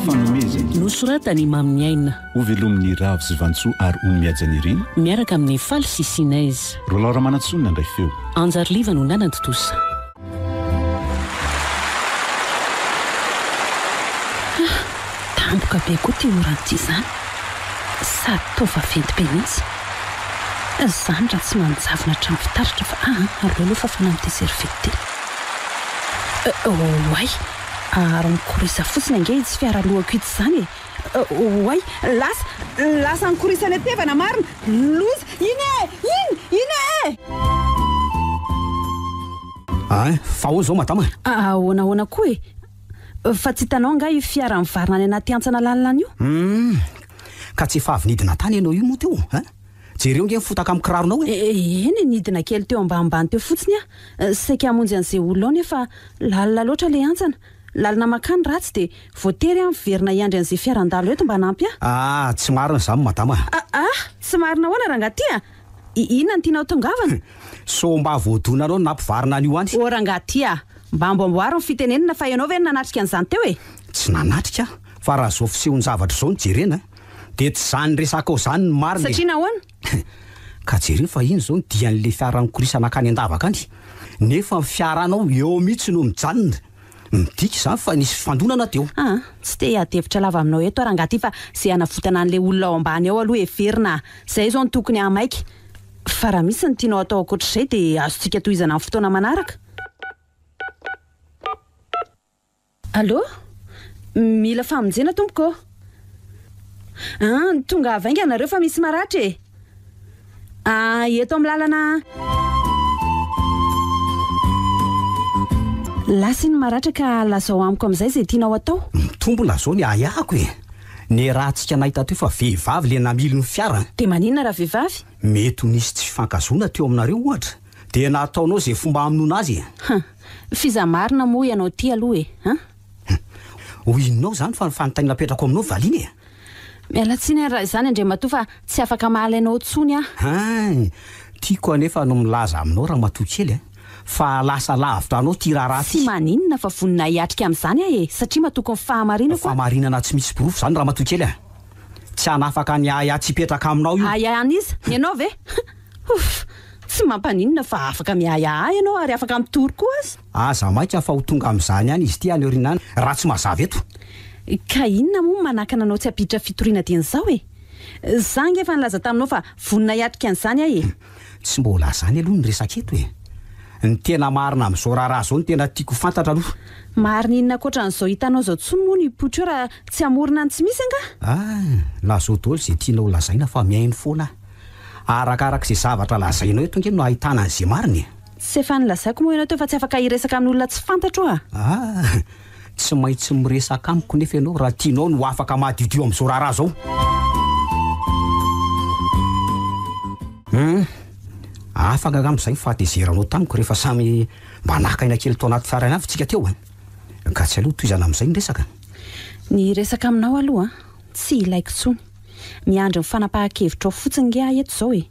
Fanomezana. Nosoratan'i Maminiaina. Hovelomin'i Ravo sy Vantsoa ary Ony Nirina. Miaraka amin'i Faly sy Sinez. Rolland Ramanantsoa no nandray feo. Anjariliva no nanantontosa. Ah, tampoka be koa ity orana ity izany. Sady toa vaventy be mihitsy. Izany raha tsy manjavona hatramin'ny fitaratra fa ah, aleo aloha fafana amin'ity serviette ity. Oay, ary mikorisa fotsiny ange itsy fiara alohako itsy izany e. Oay, lasa, lasa nikorisa any an-tevana marina. Loza, iny e, iny, iny e! Ein, fa ahoana izao madama e? Ahoana ahoana koa e? Fa tsy hitanao angaha io fiara mivarina any anaty hantsana lalina any io? Hum, ka tsy efa avy nidina tany ianao io moa teo ein? Jereo ange ny fotaka amin'ny kiraronao e! Eny e, nidina kely teo ambanimbany teo fotsiny aho, saika hamonjy an'izay olona ao nefa lalina loatra ilay hantsana, lalina mankany ratsy dia voatery aho miverina hiandry an'izay fiara handalo eto mba hanampy ahy. Ah, tsy marina izany madama a! Ah, tsy marina ahoana rangahy ty a? Inona no tianao tongavana? Sao mba voadonanao no nampivarina an'io any? Oh rangahy ty a! Mba amboamboaro ny fitenenana fa ianao ve no nanatrika an'izany teo e? Tsy nanatrika aho fa raha izao fisehon-javatra izao no jerena dia tsy izany resakao izany no marina e! Satria nahoana? Ka jereo fa iny izao ny dian'ilay fiara mikorisa nankany an-davaka any nefa ny fiaranao eo mihitsy no mijanona. Midika izany fa nisy fifandonana teo. Aa, tsy te hiady hevitra lava aminao eto aho rangahy ty fa izay hanavotana an'ilay olona ao ambany ao aloha heverina a! Izay izao no tokony hahamaika. Fa raha misy ny tianao atao ankoatr'izay dia azontsika tohizana amin'ny fotoana manaraka. Allô? Mila famonjena tompoko ô! An, tongava haingana nareo fa misy maratra e! Ah, eto amin'ny lalana. Lasa iny maratra ka lazao amiko amin'izay izay tianao atao. Mitombina izao ny ahiahiko e! Niarahantsika nahita teo fa vehivavy ilay namily ny fiara. Dia maninona raha vehivavy? Mety ho nisy tsy fifankahazoana teo aminareo ohatra, dia nataonao izay fomba hamonoana azy e! Hum! F'iza marina moa ianao ity aloha e? An? Hum! Ho inonao izany fa ny fanontaniana apetrako aminao valiana e! Miala tsiny ary raha izany Andriamatoa fa tsy afaka mahalay anao intsony aho. Hein! Tiako anefa no milaza aminao ramatoa kely a! Fa lasa lavitra anao ity raharaha ity. Tsy maninona fa vonona hiatrika amin'izany aho e! Satria matoky ny fahamarinako aho. Fahamarinana tsy misy porofo izany ramatoa kely a! Tsy hanafaka ny ahiahy tsy hipetraka aminao io. Ahiahy an'iza? Ny anao ve? Huff! Tsy mampaninona fa afaka miahiahy ahy ianao ary afaka mitory koa aza. Aza maika fa ho tonga amin'izany ihany izy ity any aoriana any raha tsy mazava eto. Ka inona moa no manakana anao tsy hampiditra fitoriana dieny izao e? Za ange efa nilaza taminao fa vonona hiatrika an'izany aho e! Tsy mbola izany aloha ny resaka eto e! Ny tena marina amin'izao raharaha izao no tena tiako ho fantatra aloha. Marina inona ankoatran'izao hitanao izao intsony moa no hipoitra eo raha tsy hamorona ny tsy misy angaha? Ah! Lazao daholo izay tianao ho lazaina fa mihaino foana aho. Arakaraka izay zavatra lazainao eto ange no ahitana an'izay marina e! Tsy efa nilazaiko moa ianao teo fa tsy afaka hiresaka amin'olona tsy fantatro aho. Ah! Tsy maintsy miresaka amiko nefa ianao raha tianao ny ho afaka madiodio amin'izao raharaha izao. Hum! Afaka angamba izay ny fahatezeranao tamiko rehefa samy mba naka aina kely tao anaty fiara ihany avy tsika teo e! Ka tsy aleo tohizana amin'izay ny resaka? Ny resaka aminao aloha tsy ilaiko intsony. Miandry ny fanapahan-kevitrao fotsiny nge aho eto izao e!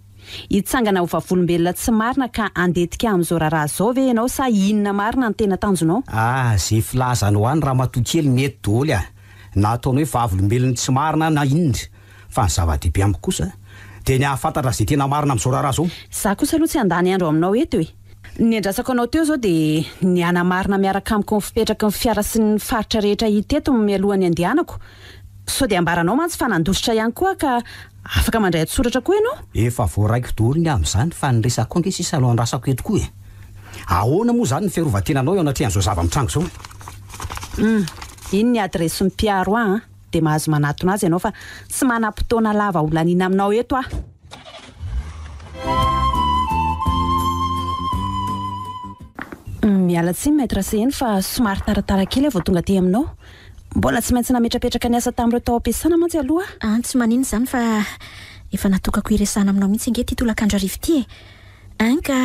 Hitsangana ho vavolombelona tsy marina ka handetika amin'izao raharaha izao ve ianao sa inona marina no tena tanjonao? Ah, ze filazanao any ramatoa kely mety daholo ah! Na ataonao hoe vavolombelon'ny tsy marina na inona, fa ny zava-dehibe amiko kosa dia ny hahafantatra ze tena marina amin'izao raharaha izao. Za kosa aloha tsy handany andro aminao eto e! Ny andrasako anao teo izao dia ny hanamarina miaraka amiko ny fipetraky ny fiara sy ny faritra rehetra hita eto mialohan'ny handehanako. Sao dia ambaranao mantsy fa nandositra ihany koa aho ka afaka mandray an-tsoratra koa ianao? Efa voaraiko daholo ny amin'izany fa ny resako ange sisa no andrasako eto koa e! Ahoana moa izany ny fiarovan-tenanao eo anatrehan'izao zava-mitranga izao? Hum, iny ny adiresin'ny mpiaro ahy an! Dia mahazo manatona azy ianao fa tsy manam-potoana lava ho laniana aminao eto aho. Miala tsiny Maître Seheno fa somary taratara kely aho vao tonga aty aminao. Mbola tsy maintsy nametrapetraka ny asa tamin'ireo tao am-piasana mantsy aloha aho. An, tsy maninona izany fa efa natokako hiresahana aminao mihitsy ange ity tolakandro hariva ity e. An, ka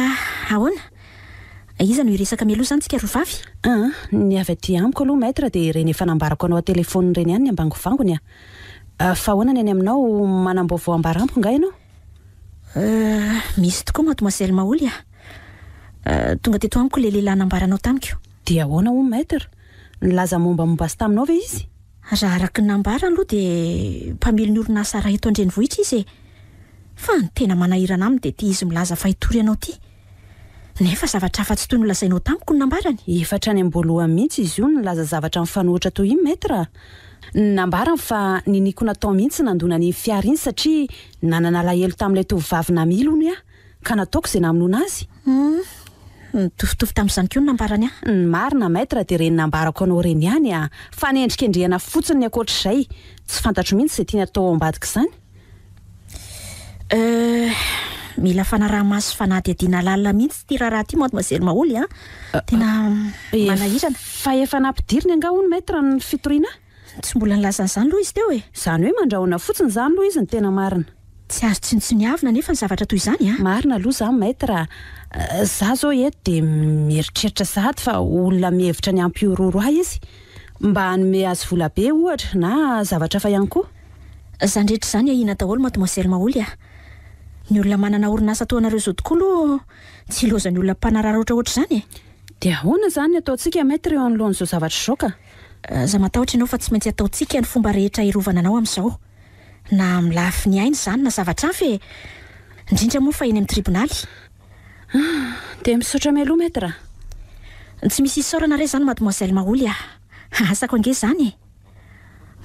ahoana? Iza no hiresaka mialoha izany tsika roa vavy? An, ny avy aty amiko aloha Maître dia ireny efa nambarako anao an-telefaonina ireny ihany ny ambangovangony a. Fa ahoana ny any aminao, manam-baovao ambara amiko nga ianao? Euh, misy tokoa Mademoiselle Maholy a. Tonga teto amiko ilay lehilahy nambaranao tamiko. Dia ahoana hono Maître? Nilaza mombamomba azy taminao ve izy? Raha araka ny nambarany aloha dia mpamily ny orinasa iray eto an-drenivohitra izy e. Fa ny tena manahirana aminy dia ity izy milaza fa hitory anao ity. Nefa zavatra hafa tsy toy ny nolazainao tamiko no nambarany. Efa hatrany am-boalohany mihitsy izy io no nilaza zavatra mifanohitra toy iny, Maître a! Nambarany fa niniako natao mihitsy nandona an'iny fiara iny satria nanana alahelo tamin'ilay tovovavy namily hono aho, ka nataoko izay namonoana azy. Hum, nitovitovy tamin'izany koa ny nambarany ahy. Ny marina, Maître, dia ireny nambarako anao ireny ihany a! Fanendrikendrehana fotsiny ny ankoatr'izay. Tsy fantatro mihitsy izay tiany atao ao ambadik'izany. Euh, mila fanaraha-maso sy fanadihadiana lalina mihitsy ity raharaha ity Mademoiselle Maholy a! Tena manahirana. Fa efa nampidiriny angaha hono Maître ny fitoriana? Tsy mbola nilaza an'izany aloha izy teo e! Izany hoe mandrahona fotsiny izany aloha izy ny tena marina. Tsy azo tsinontsiniavina anefa ny zavatra toy izany a! Marina aloha izany Maître a! Za izao eto dia mieritreritra sahady fa olona mihevitra ny hampihorohoro ahy izy. Mba hanome azy vola be ohatra na zavatra hafa ihany koa. Izany rehetra izany ahiana daholo Mademoiselle Maholy a! Ny olona manana orinasa toa anareo izao tokoa aloha tsy ilaozan'ny olona mpanararaotra ohatr'izany e! Dia ahoana izany ny ataontsika Maître eo anoloan'izao zavatra izao ka? Aza matahotra ianao fa tsy maintsy ataontsika ny fomba rehetra hiarovana anao amin'izao. Na amin'ny lafiny aina izany na zavatra hafa e! Indrindra moa fa eny amin'ny tribonaly. Dia misaotra mialoha Maître a! Tsy misy isaorana re izany Mademoiselle Maholy a! Asako ange izany e!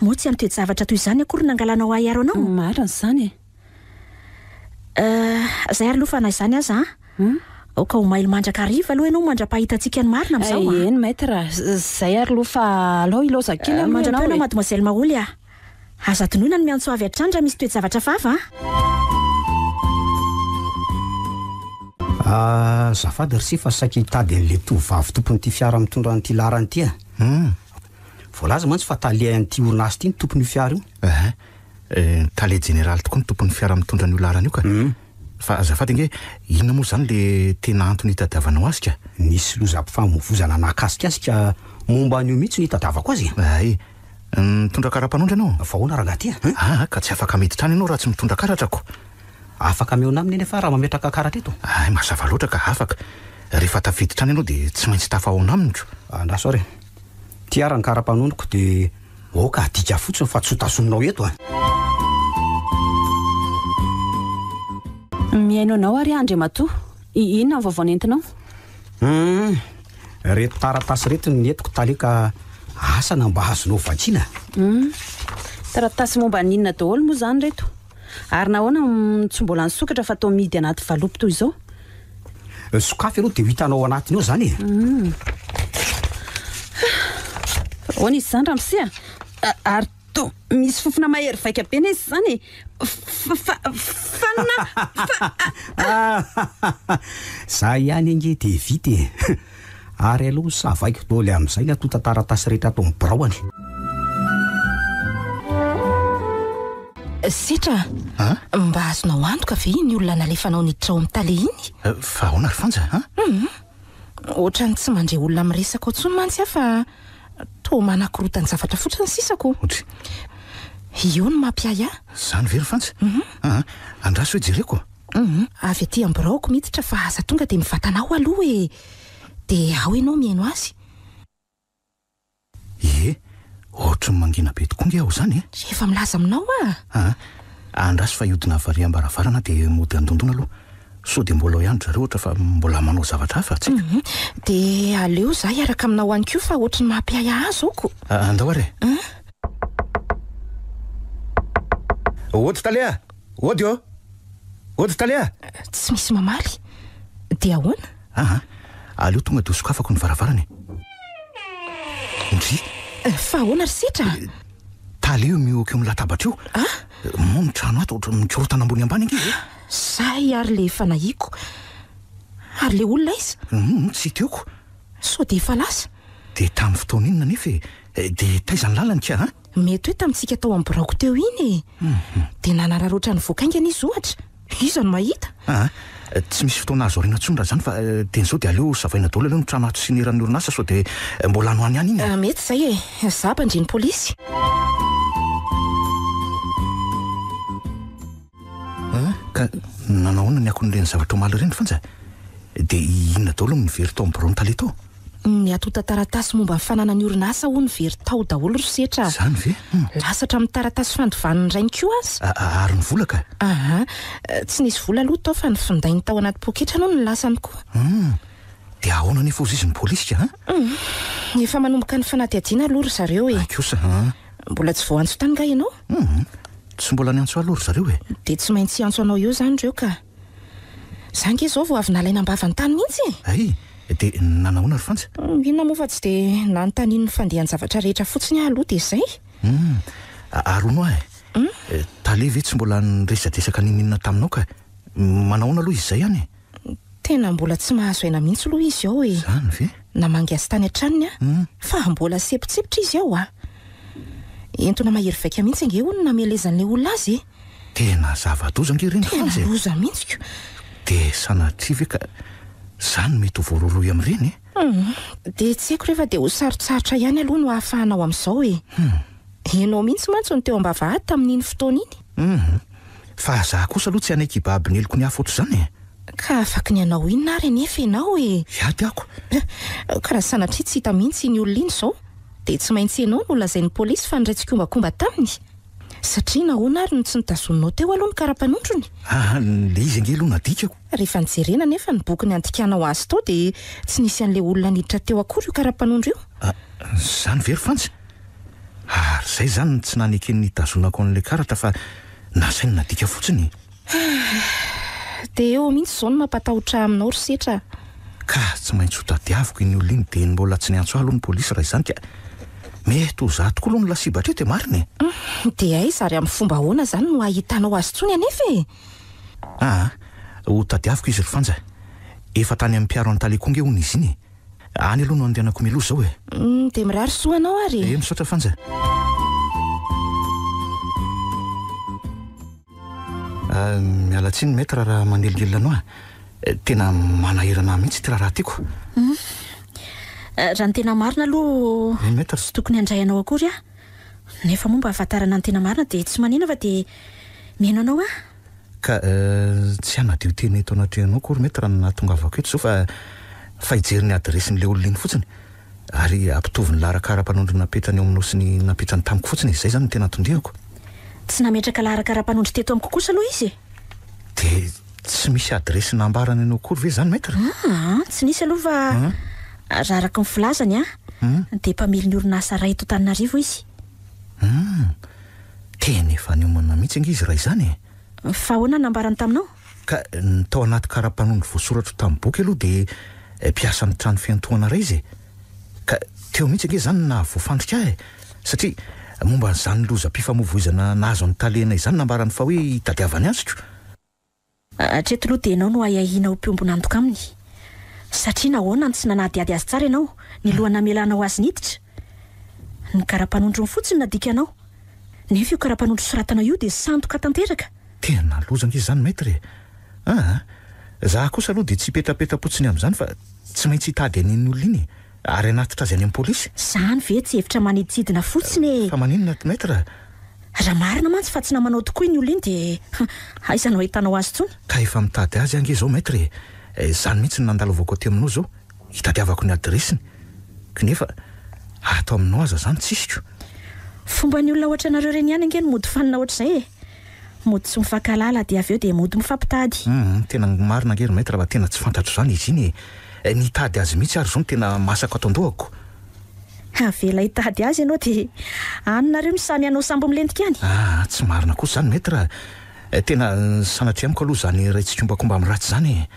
Moa tsy amin'ny toe-javatra toy izany akory no nangalanao ahy hiaro anao? Marina izany e! Euh, izay ary aloha fa na izany aza an! Aoka ho mailo mandrakariva aloha ianao mandra-pahitantsika ny marina amin'izao an! Eny Maître, izay ary aloha fa alao hilaozako kely aloha ianao e! Mandra-peo ianao Mademoiselle Maholy a! Aza adinoina ny miantso avy hatrany raha misy toe-javatra hafahafa an! Azafady ry se fa saika hitady an'ilay tovovavy tompon'ity fiara mitondra an'ity laharana ity aho. Voalaza mantsy fa tale an'ity orinasa ity ny tompon'io fiara io. Ehe, tale jeneraly tokoa ny tompon'ny fiara mitondra an'io laharana io ka. Fa azafady ange, inona moa izany le tena antony itadiavanao azy ka? Nisy lozam-pifamoivozana nahakasika azy ka momba an'io mihitsy no itadiavako azy e. Hay, mitondra kara-panondro ianao? Fa ahoana rangahy ty a? Aa, ka tsy afaka miditra any ianao raha tsy mitondra karatra ko. Afaka mihaona aminy anefa aho raha mametraka karatra eto. Hay, mazava loatra ka afaka. Rehefa tafiditra any ianao dia tsy maintsy tafahaona aminy ko. Andraso ary e. Ty ary ny kara-panondroko dia aoka adika fotsiny fa tsy ho tazominao eto a! Mihaino anao ary aho Andriamatoa. Inona ny vaovao nentinao? Hum, ireto taratasy ireto no nentiko tale ka asa na mba azonao vakiana? Hum, taratasy momba ny inona daholo moa izany ireto? Ary nahoana no tsy mbola nisokatra fa toa mihidy anaty valopy toy izao? Sokafy aloha dia ho hitanao ao anatiny ao izany e! Hum. Fa ahoana izy izany ramose a? Ary toa misy fofona mahery vaika be anie izy izany e! Fa, fa, fa na, fa. Za ihany ange dia vita e! Ary aleo savaiko daholo amin'izay ny antontan-taratasy rehetra ato amin'ny biraoany. Sitra a! Mba azonao antoka ve iny olona nalefanao niditra ao amin'ny tale iny? Fa ahoana ry Fanja a? Hum! Ohatran'ny tsy mandre olona miresaka ao intsony mantsy aho fa toa manakorotan-javatra fotsiny sisa ko. Otry. Io no mampiahiahy. Izany ve ry Fanja? Aa! Andraso hoe jereko. Hum! Avy aty am-biraoko miditra fa aza tonga dia mivantana ao aloha e! Dia ao ianao mihaino azy. Ie, ohatry ny mangina be tokoa nge aho izany e! Efa milaza aminao aho. Aa, andraso fa hiodina avy ary am-baravarana dia mody handondona aloha. Sao dia mbola ao ihany ry zareo ohatra fa mbola manao zavatra hafa, tsy haiko. Dia aleo izaho hiaraka aminao any koa fa ohatry ny mampiahiahy ahy izao ko. Andao ary e! Ody tale a! Ody ô! Ody tale a! Tsy misy mamaly. Dia ahoana? Aa, aleo tonga dia hosokafako ny varavarana e! Ndry! Fa ahoana ry Sitra? Tale io mihohoka eo amin'ny latabatra io. Moa ny trano ato ohatran'ny mikorontana ambony ambany ange e! Zay ary le efa nahiko. Ary le olona aiza? Hum, tsy hita eo ko. Sao dia efa lasa? Dia tamin'ny fotoana inona anefa e? Dia taiza ny lalany ka an? Mety hoe tamintsika tao amin'ny biraoko teo iny e! Dia nanararaotra nivoaka haingana izy ohatra. Iza no mahita? Aa, tsy misy fotoana azo aoriana intsony raha izany fa dia izao dia aleo savaina daholo aloha ny trano ato sy ny eran'ny orinasa sao dia mbola any ho any ihany iny e. Mety izay e! Za mpandre ny polisy. Aa, ka nanao ahoana ny akon'ireny zavatra omaly ireny Fanja? Dia inona daholo no nivery tao amin'ny biraon'ny tale tao? Ny antontan-taratasy momba ny fananany orinasa hono very tao daholo ry Setra a! Izany ve? Hum. Lasa hatramin'ny taratasy fandovan'ny rainy koa aza. Ary ny vola ka? Aha. Tsy nisy vola aloha tao fa ny findainy tao anaty poketra aloha no lasany koa. Hum. Dia ahoana anefa hozy izy ny polisy ka? Hum. Efa manomboka ny fanadihadiana aloha ry zareo e. Hay kosa an. Mbola tsy voaantso tany nga ianao? Hum. Tsy mbola niantso ahy aloha ry zareo e. Dia tsy maintsy hiantso anao eo izany ireo ka. Za nge zao vao avy nalaina am-bavany tany mihitsy e! Hay! Dia nanahoana ry Fanja? Inona moa fa tsy dia nanontaniany ny fandehan-javatra rehetra fotsiny aho aloha dia izay. Hum! Ary hono aho e! Tale ve tsy mbola niresadresaka n'inon'inona taminao ka? Manahoana aloha izy izay any e? Tena mbola tsy mahazo aina mihitsy aloha izy ao e! Izany ve? Namangy azy tany an-tranony aho fa mbola sempotsepitra izy ao a! Entona mahery vaika mihitsy ange hono no namelezan'ilay olona azy e! Tena zava-doza ange ireny Frantsa e! Tena loza mihitsy ko! Dia sanatria ve ka za no mety ho voarohirohy amin'ireny e? Hum, dia tsy haiko re fa dia ho sarotsarotra ihany aloha no hahafahanao amin'izao e! Hum. Ianao mihitsy mantsy no teo am-bavahady tamin'iny fotoana iny. Hum, fa za kosa aloha tsy hanaiky hibaby ny heloko ny hafa ohatr'izany e! Ka afaky ny hanao inona ary anefa ianao e? Hiady ako! Ka raha sanatria tsy hita mihitsy iny olona iny izao, dia tsy maintsy ianao no lazain'ny polisy fa niray tsikombakomba taminy. Satria nahoana ary no tsy notazoninao teo aloha ny kara-panondrony? Aa, le izy ange aloha nadikako. Rehefa nojerena anefa ny boky nandikanao azy tao dia tsy nisy an'ilay olona niditra teo akory io kara-panondro io. A, zany ve ry Fanja? Ary zay zany no tsy nanekeny nitazonako an'ilay karatra fa nasainy nadika fotsiny e. Dia eo mihitsy izao no mampatahotra ahy aminao ry Setra a. Ka tsy maintsy ho tadiaviko iny olona iny dieny mbola tsy niantso ahy aloha ny polisy raha izany ka mety ho za tokoa aloha no lasibatra eto e marina e! Dia aiza ary amin'ny fomba ahoana izany no hahitanao azy intsony anefa e? Aa, ho tadiaviko izy ry Fanja. Efa tany amin'ny mpiaro an'i Tale koa ange hono izy iny e! Any aloha no andehanako mialoha izao e! Dia mirary soa anao ary e! Eh, misaotra Fanja. Miala tsiny Maître raha manelingelina anao a! Tena manahirana ahy mihitsy ity raharaha tiako. Hum. Raha ny tena marina aloha Oui Maître. tsy tokony handray anao akory aho. Nefa moa mba hahafantarana ny tena marina dia tsy manina fa dia mihaino anao aho. Ka tsy hanadio tena eto anatrehanao akory Maître no nahatongavako eto izao fa fa hijery ny adiresin'ilay olona iny fotsiny ary hampitovy ny laharan-kara-panondro napetrany eo aminao sy ny napetrany tamiko fotsiny e, izay izany no tena anton-diako. Tsy nametraka laharan-kara-panondro teto amiko kosa aloha izy e. Dia tsy misy adiresy nambarany anao akory ve izany Maître? Aa, tsy nisy aloha fa raha araka ny filazany an, dia mpamily ny orinasa iray eto Antananarivo izy. Hum, tena efa niomana mihitsy ange izy raha izany e! Fa ahoana no nambarany taminao? Ka ny tao anaty kara-panondro voasoratro tamin'ny boky aloha dia mpiasan'ny trano fiantohana iray izy e! Ka teo mihitsy ange izany no nahavoafandrika ahy e! Satria momba an'izany lozam-pifamoivoizana nahazo an'i Talena izany nambarany fa hoe hitadiavany azy ko! Hatreto aloha dia ianao no ahiahiana ho mpiombon'antoka aminy. Satria nahoana no tsy nanadihady azy tsara ianao nilohan'ny namelanao azy niditra? Ny kara-panondrony fotsiny no nadikanao. Nefa io kara-panondro soratanao io dia sandoka tanteraka. Tena loza ange izany Maître e! Aa! Za kosa aloha dia tsy hipetrapetra-potsiny amin'izany fa tsy maintsy hitady an'iny olona iny e! Ary hanatitra azy any amin'ny polisy. Izany ve tsy hevitra manidintsidina fotsiny e! Fa maninona aty Maître? Raha marina mantsy fa tsy namanao tokoa iny olona iny dia aiza no ahitanao azy intsony? Ka efa mitady azy ange izao Maître e! Izany mihitsy no nandalovako aty aminao izao, hitadiavako ny adiresiny. Knefa ato aminao aza izany tsisy ko! Fomban'ny olona ohatranareo ireny ihany ange no mody fanina ohatr'izay e! Mody tsy mifankahalala dia avy eo dia mody mifampitady. Humm, tena marina ange ry Maître fa tena tsy fantatro izany izy iny e! Ny hitady azy mihitsy ary izao no tena masaka ato an-dohako. Avela hitady azy ianao dia any nareo no samy hanao sambo milentika any. Aa, tsy marina kosa izany Maître a! Tena sanatria amiko aloha izany iray tsikombakomba amin'ny ratsy izany e!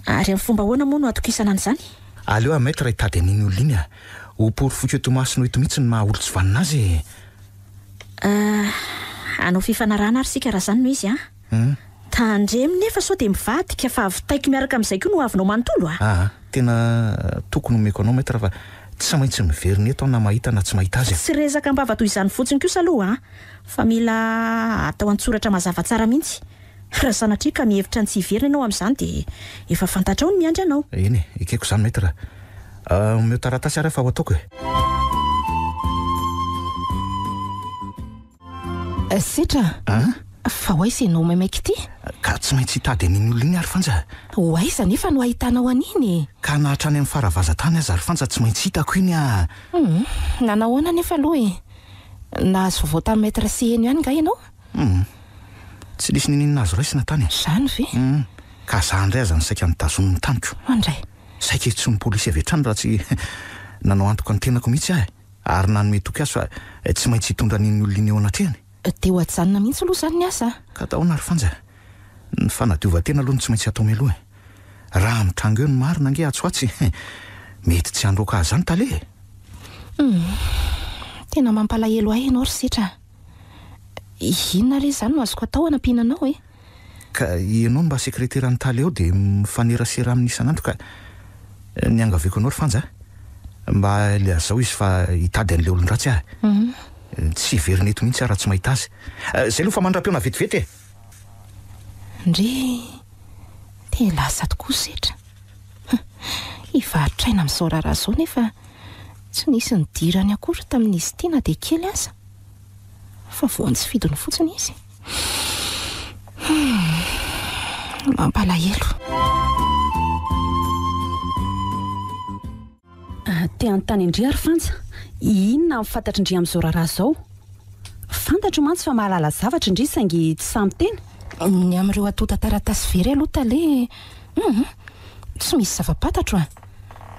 Ary amin'ny fomba ahoana moa no atokisana an'izany? Aleo aho Maître hitady an'iny olona iny a! Ho porofoiko eto imasonao eto mihitsy ny maha olon-tsy vanona azy e! Euh, hanao fifanarahana ary isika raha izany no izy an! Tandremo nefa sao dia mivadika fa vitaiko miaraka amin'izay koa ny hoavinao manontolo a! Aa, tena tokony omeko anao Maître fa tsy maintsy miverina eto aho na mahita na tsy mahita azy e! Tsy resaka am-bava toy izany fotsiny kosa aloha an! Fa mila atao an-tsoratra mazava tsara mihitsy. Raha sanatria ka mihevitra ny tsy hiverina ianao amin'izany dia efa fantatrao ny miandry anao. Eny e, ekeko izany Maître. Omeo taratasy ary aho fa ho ataoko e. Setra a! Fa ho aiza ianao maimaika ity? Ka tsy maintsy hitady an'iny olona iny aho ry Fanja. Ho aiza anefa no ahitanao an'iny e? Ka na hatrany amin'ny faravazan-tany aza ry Fanja tsy maintsy hitako iny ah! Hum, nanahoana anefa aloha e? Nahazo vaovao tamin'i Maître Seheno ihany angaha ianao? Hum, tsy nisy niniana azo raisina tany e. Izany ve? Hum, ka za indray aza no saika notazoniny tamiko. Andray. Saika hitsonin'ny polisy avy hatrany raha tsy nanao antoka ny tenako mihitsy aho e! Ary nanome toky azy fa tsy maintsy hitondra an'iny olona iny eo anatrehany. Dia ho ajanona mihitsy aloha izany ny asa a! Ka atahoana ry Fanja? Ny fanadiovan-tena aloha no tsy maintsy atao mialoha e! Raha mitranga eo ny marina ange atsy ho atsy, mety tsy handroaka azy izany tale e! Humm. Tena mampalahelo ahy ianao ry Setra a! Inona re izany no azoko atao hanampiana anao e? Ka ianao no mba sekreteran'ny tale ao dia mifanerasera aminy isan'andro ka niangaviako anao ry Fanja a! Mba lazao izy fa hitady an'ilay olon-dratsy aho e! Tsy hiverina eto mihitsy aho raha tsy mahita azy. Izay aloha fa mandra-pihaona vetivety e! Ndry, dia lasa tokoa Setra. Hivarotra aina amin'izao raharaha izao nefa tsy nisy nidirany akory tamin'izy ity na dia kely aza. Fa voan'ny tsy fidiny fotsiny izy. Humm. Mampalahelo. Te hanontany an-dry ary Fanja, inona no fantatry ndry amin'izao raharaha izao? Fantatro mantsy fa mahalala zavatra ndry saingy tsy sahy miteny. Ny amin'ireo antontan-taratasy very aloha tale, humm, tsy misy zava-pantatro a!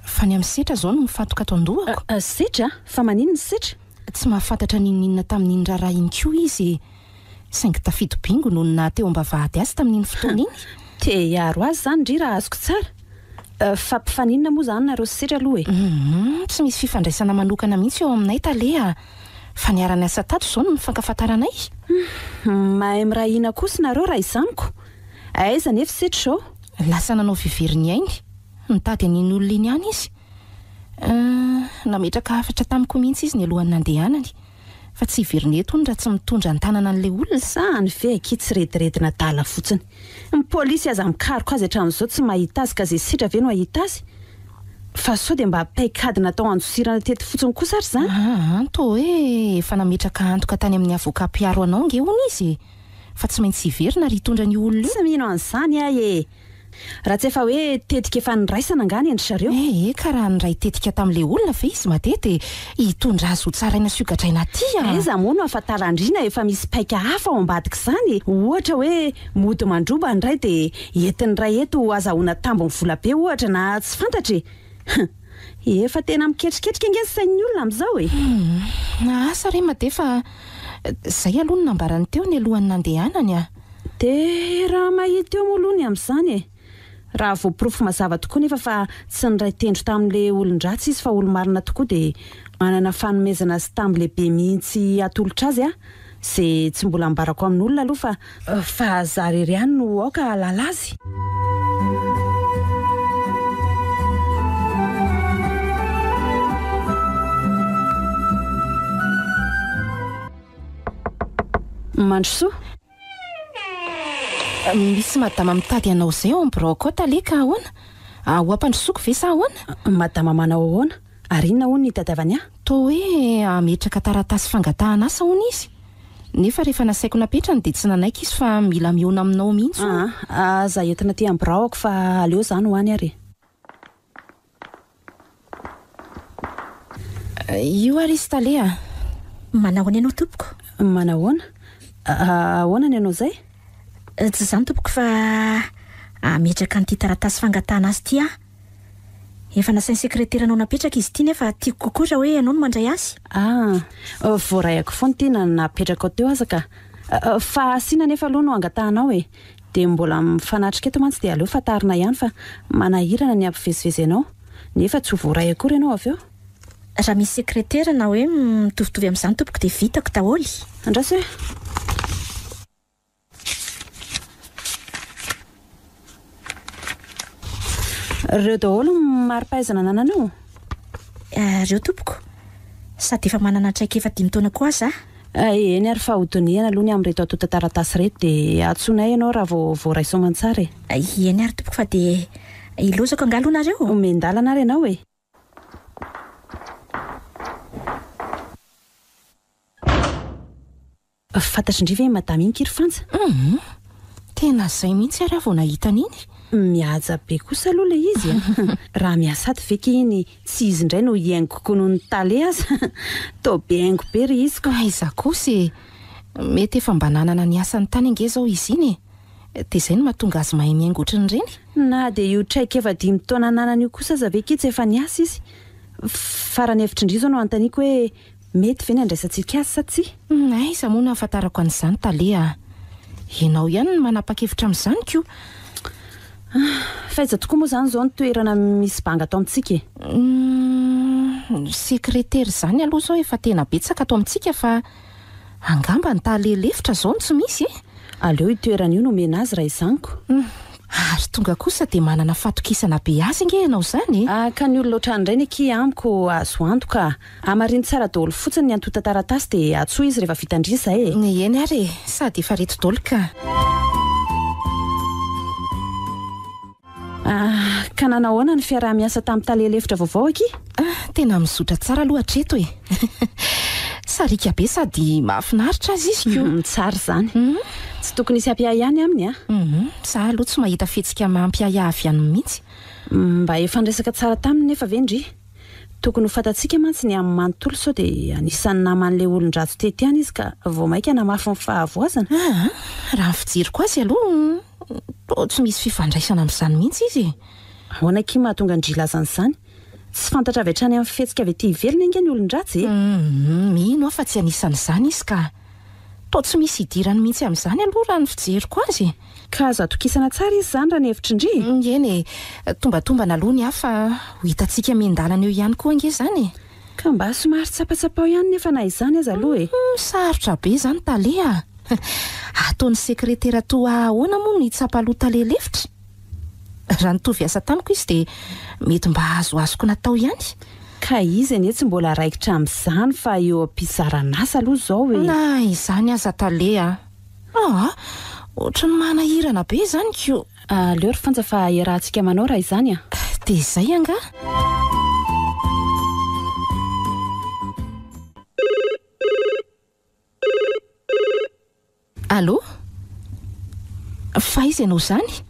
Fa ny amin'i Setra izao no mifantoka ato an-dohako. Setra? Fa maninona Setra? Tsy mahafantatra n'inon'inona tamin'iny raharaha iny koa izy e! Saingy tafidi-bingo noho ny naha teo am-bavahady azy tamin'iny fotoana iny. Te hiaro azy izany ndry raha azoko tsara? Fa mpifaninona moa izany nareo sy Setra aloha e? Humm, tsy misy fifandraisana manokana mihitsy eo aminay tale a! Fa niara-niasa tato izao no nifankafantaranay. Humm, mahay miray hina kosa nareo raha izany ko! Aiza anefa Setra izao? Lasa nanao vivery ny ainy. Nitady an'iny olona iny ihany izy. Euh, nametraka hafatra tamiko mihitsy izy nialohan'ny nandehanany. Fa tsy hiverina eto hono raha tsy mitondra an-tanana an'ilay olona. Zany ve akia tsy rediredina adala fotsiny. Ny polisy aza mikaroka azy hatramin'izao tsy mahita azy ka ze sitra ve no hahita azy? Fa sao dia mba paikady natao handosirana teto fotsiny kosa ary izany? Aa, toa hoe efa nametraka antoka tany amin'ny avocat mpiaro anao ange hono izy e! Fa tsy maintsy hiverina ary hitondra an'io olona io. Tsy mino an'izany aho e! Raha tsy efa hoe tetika efa niraisana angaha ny an-dry zareo? Eh eh, ka raha niray tetika tamin'ilay olona ve izy Made dia hitondra azy ho tsaraina sy hogadraina aty a! Aiza moa no ahafantaran-dry na efa misy paika hafa ao ambadik'izany e! Ohatra hoe mody mandroba ny iray dia entin'ny iray eto azahoana tambiny volabe ohatra na tsy fantatra e! Hum! Efa tena miketriketrika ange ny sain'ny olona amin'izao e! Hum! Asa re Made fa izay aloha no nambarany teo nialohan'ny nandehanany a! Dia raha mahita eo moa aloha ny amin'izany e! Raha voaporofo mazava tokoa nefa fa tsy niray tendro tamin'ilay olon-dratsy izy fa olo-marina tokoa dia manana fanomezana sy tamby lehibe mihitsy hatolotra azy aho, izay tsy mbola ambarako amin'olona aloha fa fa za irery ihany no aoka hahalala azy. Mandrosoa. Misy madama mitady anao izay ao amin'ny biraoko ao tale ka ahoana? Ho ampandrosoako ve sa ahoana? Madama manao ahoana? Ary inona hono ny itadiavany ahy? Toa hoe hametraka taratasy fangatahana asa hono izy. Nefa rehefa nasaiko napetrany dia tsy nanaiky izy fa mila mihaona aminao mihitsy hono. Aa, aza entina aty amin'ny biraoko fa aleo izaho no any ary e. Io ary izy tale a! Manahoana ianao tompoko? Manahoana? Ahoana ny anao izay? Tsy izany tompoko fa hametraka an'ity taratasy fangatahana azy ity aho. Efa nasain'ny sekreteranao napetraka izy ity nefa tiako kokoa raha hoe ianao no mandray azy. Ah, voaraiako foana ity na napetrakao teo aza ka. Fa asiana anefa aloha no angatahanao e. Dia mbola mifanatrika eto mantsy dia aleo fantarina ihany fa manahirana ny hampivezivezy anao. Nefa tsy ho voaray akory ianao avy eo. Raha misy sekretera na hoe mitovitovy amin'izany tompoko dia vitako daholo. Andraso e! Ireo daholo ny mari-pahaizana anananao? Ireo tompoko. Sady efa manana traikefa dimy taona koa aza aho. Eny ary fa hodinihana aloha ny amin'ireto antontan-taratasy ireto dia antsoinay ianao raha vao voaray soamantsara e. Eny ary tompoko fa dia ilozako angaha aloha nareo? Omen-dalana ary ianao e. Fantatry ndry ve iny madama iny ki ry Fanja? Hum! Tena zay mihitsy ary aho vao nahita an'iny. Mihaja be kosa aloha ilay izy a! Raha miasa ato ve ki iny tsy izy indray no hihaingoko noho ny tale aza? Toa be haingo be ry izy ko! Aiza kosa e! Mety efa mba nanana ny asany tany ange izao izy iny e! Dia izay no mahatonga azy mahay mihaingo ohatran'ireny? Na dia io traikefa dimy taona ananany io kosa aza ve ki tsy efa niasa izy? Fa raha ny hevitry ndry izao no anontaniako hoe mety ve ny handraisantsika azy sa tsia? Aiza moa no ahafantarako an'izany tale a! Ianao ihany no manapa-kevitra amin'izany ko! Fa aiza tokoa moa izany izao ny toerana misy banga ato amintsika e? Ny sekretera izany aloha izao efa tena betsaka ato amintsika fa angamba ny tale lefitra izao no tsy misy e! Aleo io toerana io no omena azy raha izany ko! Ary tonga kosa dia manana fatokisana be azy ange ianao izany e! Ah, ka ny olona ohatran'ireny akia amiko azo antoka a! Hamarino tsara daholo fotsiny ny antontan-taratasy dia antsoy izy rehefa vita-ndry izay e! Eny ary e! Sady efa reto daholo ka! Ah, ka nanahoana ny fiaraha-miasa tamin'ny tale lefitra vaovao akia? Ah, tena mizotra tsara aloha hatreto e! Sariaka be sady mahafinaritra aza izy ko! Tsara izany. Tsy tokony hisy hampiahiahy ny aminy a! Za aloha tsy mahita fihetsika mampiahiahy avy any mihitsy. Mba efa niresaka tsara taminy nefa ve ndry? Tokony ho fantatsika mantsy ny amin'ny manontolo sao dia anisan'ny naman'ilay olon-dratsy tety ihany izy ka vao mainka hanamafy ny fahavoazana. Aa, raha ny fijeriko azy aloha, toa tsy misy fifandraisana amin'izany mihitsy izy e. Ahoana akia mahatonga an-dry hilaza an'izany? Tsy fantatra avy hatrany amin'ny fihetsika avy aty ivelany ange ny olon-dratsy e! Humm, mino aho fa tsy anisan'izany izy ka. Toa tsy misy idirany mihitsy amin'izany aloha raha ny fijeriko azy e! Ka azo atokisana tsara izy izany raha ny hevitry ndry e! Eny e! Tombatombana aloha ny ahy fa ho hitantsika miandalana eo ihany koa ange izany e! Ka mba somary tsapatsapao ihany nefa na izany aza aloha e! Humm, sarotra be izany tale a! Ataon'ny sekretera toa ahy ahoana moa no hitsapa aloha tale lefitra? Raha nitovy asa tamiko izy dia mety mba azoazoko natao ihany. Ka izy anie tsy mbola raikitra amin'izany fa eo am-pizaran'asa aloha izao e! Na izany aza tale a! Aa! Ohatry ny manahirana be izany ko! Aleo ry Fanja fa iarahantsika manao raha izany a! Dia izay angaha? Allô? Fa aiza ianao izany?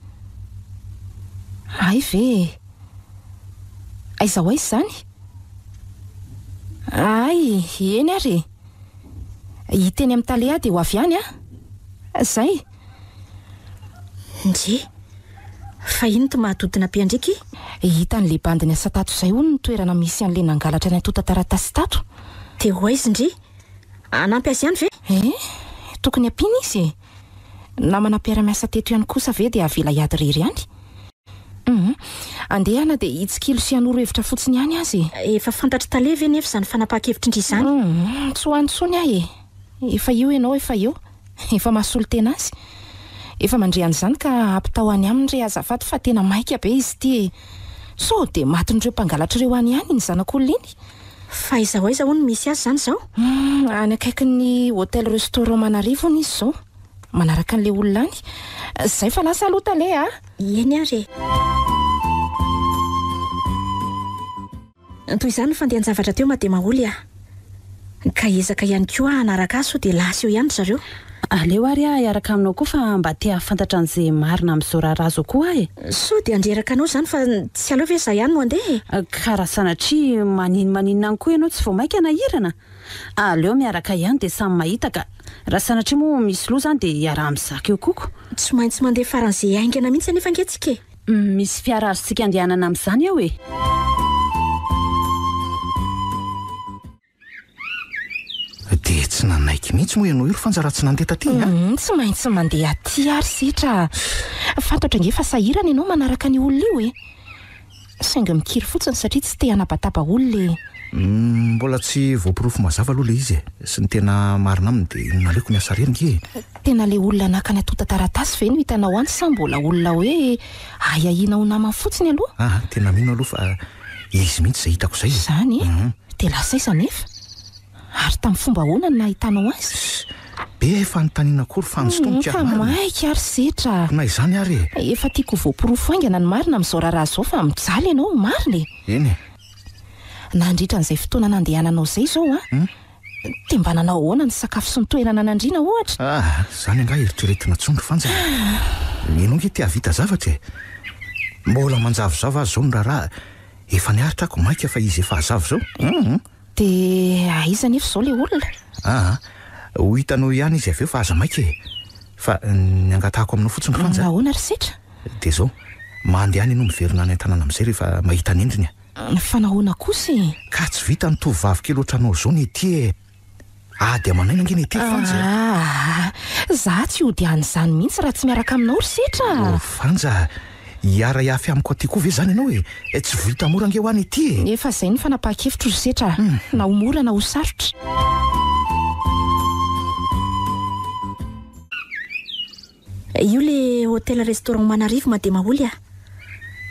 Hay ve e! Aiza ho aiza izany? Hay, eny ary e! Hiteny amin'i tale aho dia ho avy any an! Zay! Ndry! Fa ino ty mahadodona be an-dry ki? Hitan'ilay bandy niasa tato izay hono ny toerana misy an'ilay nangalatra ny antontan-taratasy tato. Dia ho aiza ndry? Hanampy azy ihany ve? Eh! Tokony ampiana izy e! Namana mpiara-miasa teto ihany kosa ve dia avela hiady irery ihany? Hum! Andehana dia hitsikilo sy hanoro hevitra fotsiny ihany aza e! Efa fantatr'i Tale ve nefa izany fanapahan-kevitry ndry izany? Hum! Tsy ho any intsony aho e! Efa io ianao efa eo! Efa mahasolo tena azy! Efa mandre an'izany ka ampitao any aminy re azafady fa tena maika be izy ity e! Sao dia matin'ireo mpangalatra ireo any ihany iny zanak'olona iny? Fa aiza ho aiza hono misy azy izany izao? Humm, any akaikin'ny Hotel Restaurant Manarivo hono izy izao. Manaraka an'ilay olona any. Izay fa lasa aloha tale a! Eny ary e! Toy izany ny fandehan-javatra teo Mademaholy a! Ka hiezaka ihany koa aho hanaraka azy sao dia lasa eo ihany ry zareo. Aleo ary aho hiaraka aminao koa fa mba te hahafantatra an'izay marina amin'izao raharaha izao koa aho e! Sao dia handreraka anao izany fa tsy aleo ve izaho ihany no handeha e? Ka raha sanatria maninomaninona any koa ianao tsy vao mainka hanahirana? Aleo miaraka ihany dia samy mahita ka! Raha sanatria moa misy loza any dia hiaraha-mizaka eo koa ko! Tsy maintsy mandeha faran'izay haingana mihitsy anefa ange tsika e! Misy fiara azontsika andehanana amin'izany eo e! Dia tsy nanaiky mihitsy moa ianao io ry Fanja raha tsy nandeha taty a? Humm, tsy maintsy mandeha aty ary setra a! Fantatro ange fa sahirana ianao manaraka an'io olona io e! Saingy mikiry fotsiny satria tsy te hanabataba olona e! Humm, mbola tsy voaporofo mazava aloha ilay izy e! Sy ny tena marina aminy dia naleoko niasa irery nge e! Tena ilay olona naka ny antontan-taratasy ve no hitanao any sa mbola olona hoe ahiahiana ho namany fotsiny aloha? Aa, tena mino aloha fa Izy mihitsy izay hitako izay e! Izany e? Dia lasa aiza anefa? Ary tamin'ny fomba ahoana no nahitanao azy? Ssss! Be fanontaniana koa ry Fanjo tompoko a! Fa maika ary setra a! Na izany ary e! Efa tiako ho voaporofo haingana ny marina amin'izao raharaha izao fa mijaly ianao, marina e! Eny e! Nandritra an'izay fotoana nandehananao izay izao an! Dia mba nanao ahoana ny sakafo sy ny toerana nandriana ohatra? Ah, izany angaha eritreretina intsony ry Fanja e! Ianao ange te hahavita zavatra e! Mbola manjavozavo aza izao ny raharaha, efa niaritra ako mainka fa izy efa hazava izao. Hum! Dia aiza anefa izao ilay olona? Aa, ho hitanao ihany izy avy eo fa aza maika e! Fa ny angatahako aminao fotsiny ry Fanja. Nahoana ry Setra? Dia izao, mandehana ianao miverina any an-tanàna amin'izay rehefa mahita ny endriny a! Fa nahoana kosa e? Ka tsy vitan'ny tovovavy kely ohatranao izao ny ety e! Ady aman'aina ange ny ety ry Fanja e! Aa, za tsy hody any izany mihitsy raha tsy miaraka aminao ry Setra a! Oh Fanja, hiara-hiafy amiko aty koa ve izany ianao e? Tsy vita mora ange ho any ety e! Efa izay ny fanapahan-kevitro ry Setra a! Na ho mora na ho sarotra. Io le hotel restaurant Manarivo Mademaholy a!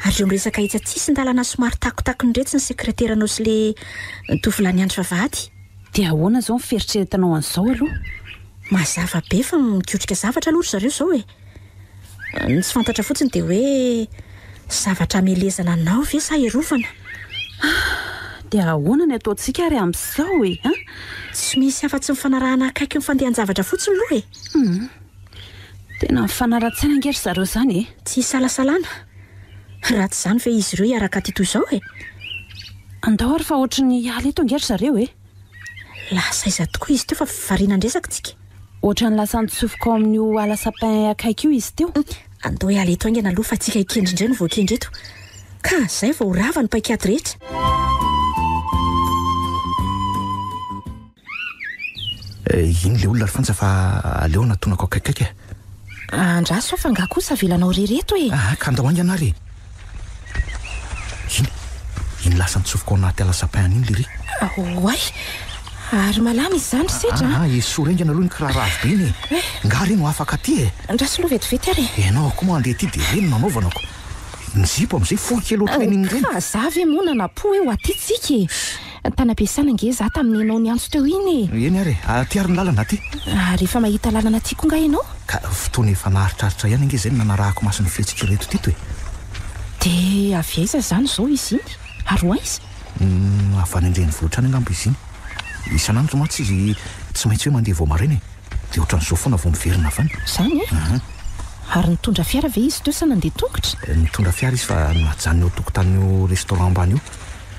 Ary ireo miresaka etsy antsisin-dalana somary takotakony iretsy ny sekreteranao sy le tovolahy niandry vavahady. Dia ahoana izao ny fieritreretanao an'izao aloha? Mazava be fa mikotrika zavatra aloha ry zareo izao e! Ny tsy fantatra fotsiny dia hoe zavatra hamelezana anao ve sa hiarovana? Dia ahoana ny ataontsika ary amin'izao e? An? Tsy misy afa-tsy ny fanarahana akaiky ny fandehan-javatra fotsiny aloha e! Hum. Tena mifanara-tsaina ange ry zareo izany e! Tsy isalasalana. Raha tsy izany ve izy ireo hiaraka aty toy izao e? Andao ary fa ohatry ny hiala eto ange ry zareo e! Lasa aiza tokoa izy teo fa variana an-dresaka tsika. Ohatran'ny lasa nitsofoka ao amin'io ala sapin akaiky io izy teo. Andao hiala eto haingana aloha fa tsika hikendry indray no voakendry eto. Ka izay vao ho rava ny paikady rehetra. Iny le olona ry Fanja fa aleo anatonako akaikikaiky e. Andraso aho fa nga kosa avelanao irery eto e. Ah, ka andao haingana ary e. Iny, iny lasa nitsofoka ao anaty ala sapin iny lery. Oay, ary malama izy izany ry Sedra a. Ah, esory haingana aloha iny kiraro avo be iny e. Nga re no afaka aty e. Andraso aloha vetivety ary e. Ianao koa moa andeha aty dia ireny no anaovana ko. Ny zipo amin'izay fohy kely ohatran'iny ireny. Fa za ve moa nanapo hoe ho aty tsika e. Tany am-piasana ange za tamin'ny ianao niantso teo iny e! Eny ary e! Aty ary ny lalana aty! Ary efa mahita lalana aty koa nga ianao? Ka fotoana efa naharitraritra ihany ange izay no nanarahako maso ny fihetsik'ireto teto e! Dia avy aiza izany izao izy iny? Ary ho aiza? Humm, avy any an-drenivohitra any angamba izy iny. Isan'andro mantsy izy tsy maintsy hoe mandeha vao maraina e! Dia ohatran'izao foana vao miverina avy any. Izany e? Ahaa. Ary nitondra fiara ve izy teo sa nandeha tongotra? Nitondra fiara izy fa najanona eo an-tokotanin'io restaurant ambany io.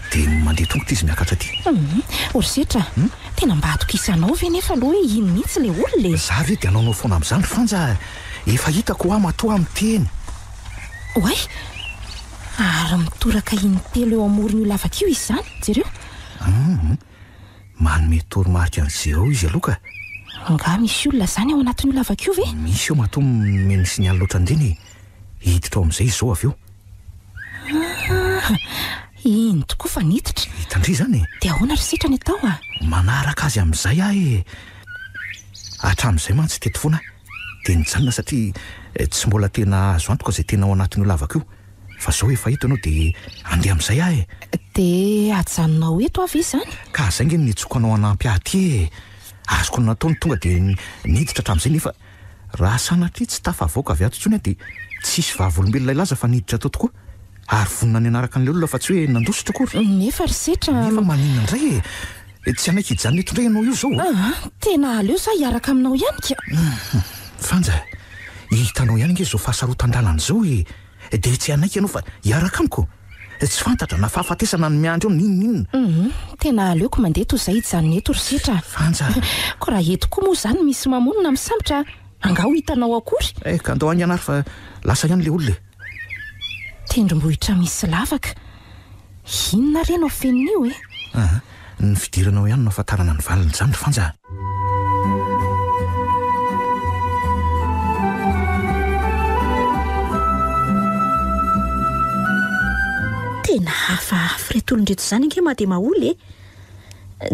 Dia mandeha tongotra izy miakatra aty. Hum, Herisetra a! Tena mba atokisanao ve nefa aloha hoe iny mihitsy ilay olona e? Za ve dia hanaonao foana amin'izany ry Fanja a! Efa hitako hoa matoa aho miteny. Oay! Ary mitoraka intelo eo amoron'io lavaka io izy izany, jereo. Hum, manome toromarika an'i Zéro izy aloha ka. Angaha misy olona izany ao anatin'io lavaka io ve? Misy eo matoa nomeny signal ohatran'ireny e! Hiditra ao amin'izay izy izao avy eo. Ah, iny tokoa fa niditra. Hitan-dry izany e! Dia ahoana ry sitrany atao a? Manaraka azy amin'izay aho e! Hatramin'izay mantsy teto foana aho dia nijanona satria tsy mbola tena azo antoka izay tena ao anatin'io lavaka io. Fa izao efa eto ianao dia handeha amin'izay aho e! Dia ajanonao eto aho ve izany? Ka izay ange no niantsoako anao hanampy ahy aty e! Azoko natao ny tonga dia niditra hatramin'izay nefa Raha sanatria tsy tafavoaka avy ato intsony aho dia tsy hisy vavolombelona hilaza fa niditra tao tokoa ary vonona ny hanaraka an'ilay olona fa tsy hoe nandositra akory. Nefa ry Setra. Nefa maninona indray e? Tsy hanaiky hijanona eto indray ianao io izao? Aa, tena aleo za hiaraka aminao ihany ka. Fanja, hitanao ihany ange izao fahasarotan-dalana izao e! Dia tsy hanaiky ianao fa hiaraka amiko? Tsy fantatra na fahafatesana no miandry eo n'inon'inona. Hum, tena aleoko mandeha toy izay hijanona eto ry Setra a. Fanja. Koa raha eto koa moa izany misy mamono na misambotra, angaha ho hitanao akory? Eh, ka andao haingana ary fa lasa ihany ilay olona e. Tendrombohitra misy lavaka. Inona re no afenin'io e? Aa, ny fidiranao ihany no ahafantarana ny valin'izany ry Fanja a. Tena hafahafa ireto olon-dreto izany ange Mademaholy e!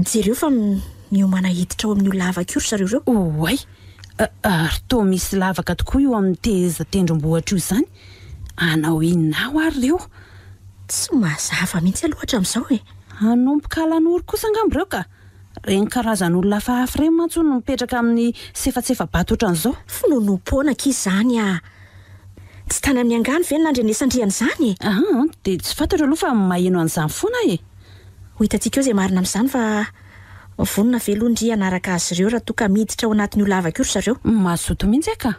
Jereo fa miomana hiditra ao amin'io lavaka io ry zareo ireo. Oay! Ary toa misy lavaka tokoa io amin'ny tehezan-tendrombohitra io izany. Hanao inona ao ary ireo? Tsy mazava mihitsy aloha hatramin'izao e! Hanomboka halanoro kosa angamba ireo ka! Ireny karazan'olona hafahafa ireny mantsy hono no mipetraka amin'ny sefatsefa-bato ohatran'izao. Finoanoam-poana akia izany ah! Tsy tany amin'ny angano ve no nandrenesan-dry an'izany e? Aa, dia tsy fantatro aloha fa maheno an'izany foana aho e! Ho hitantsika eo izay marina amin'izany fa. Vonona ve aloha ndry hanaraka azy ireo raha toa ka miditra ao anatin'io lavaka io ry zareo? Mazoto mihitsy aho ka!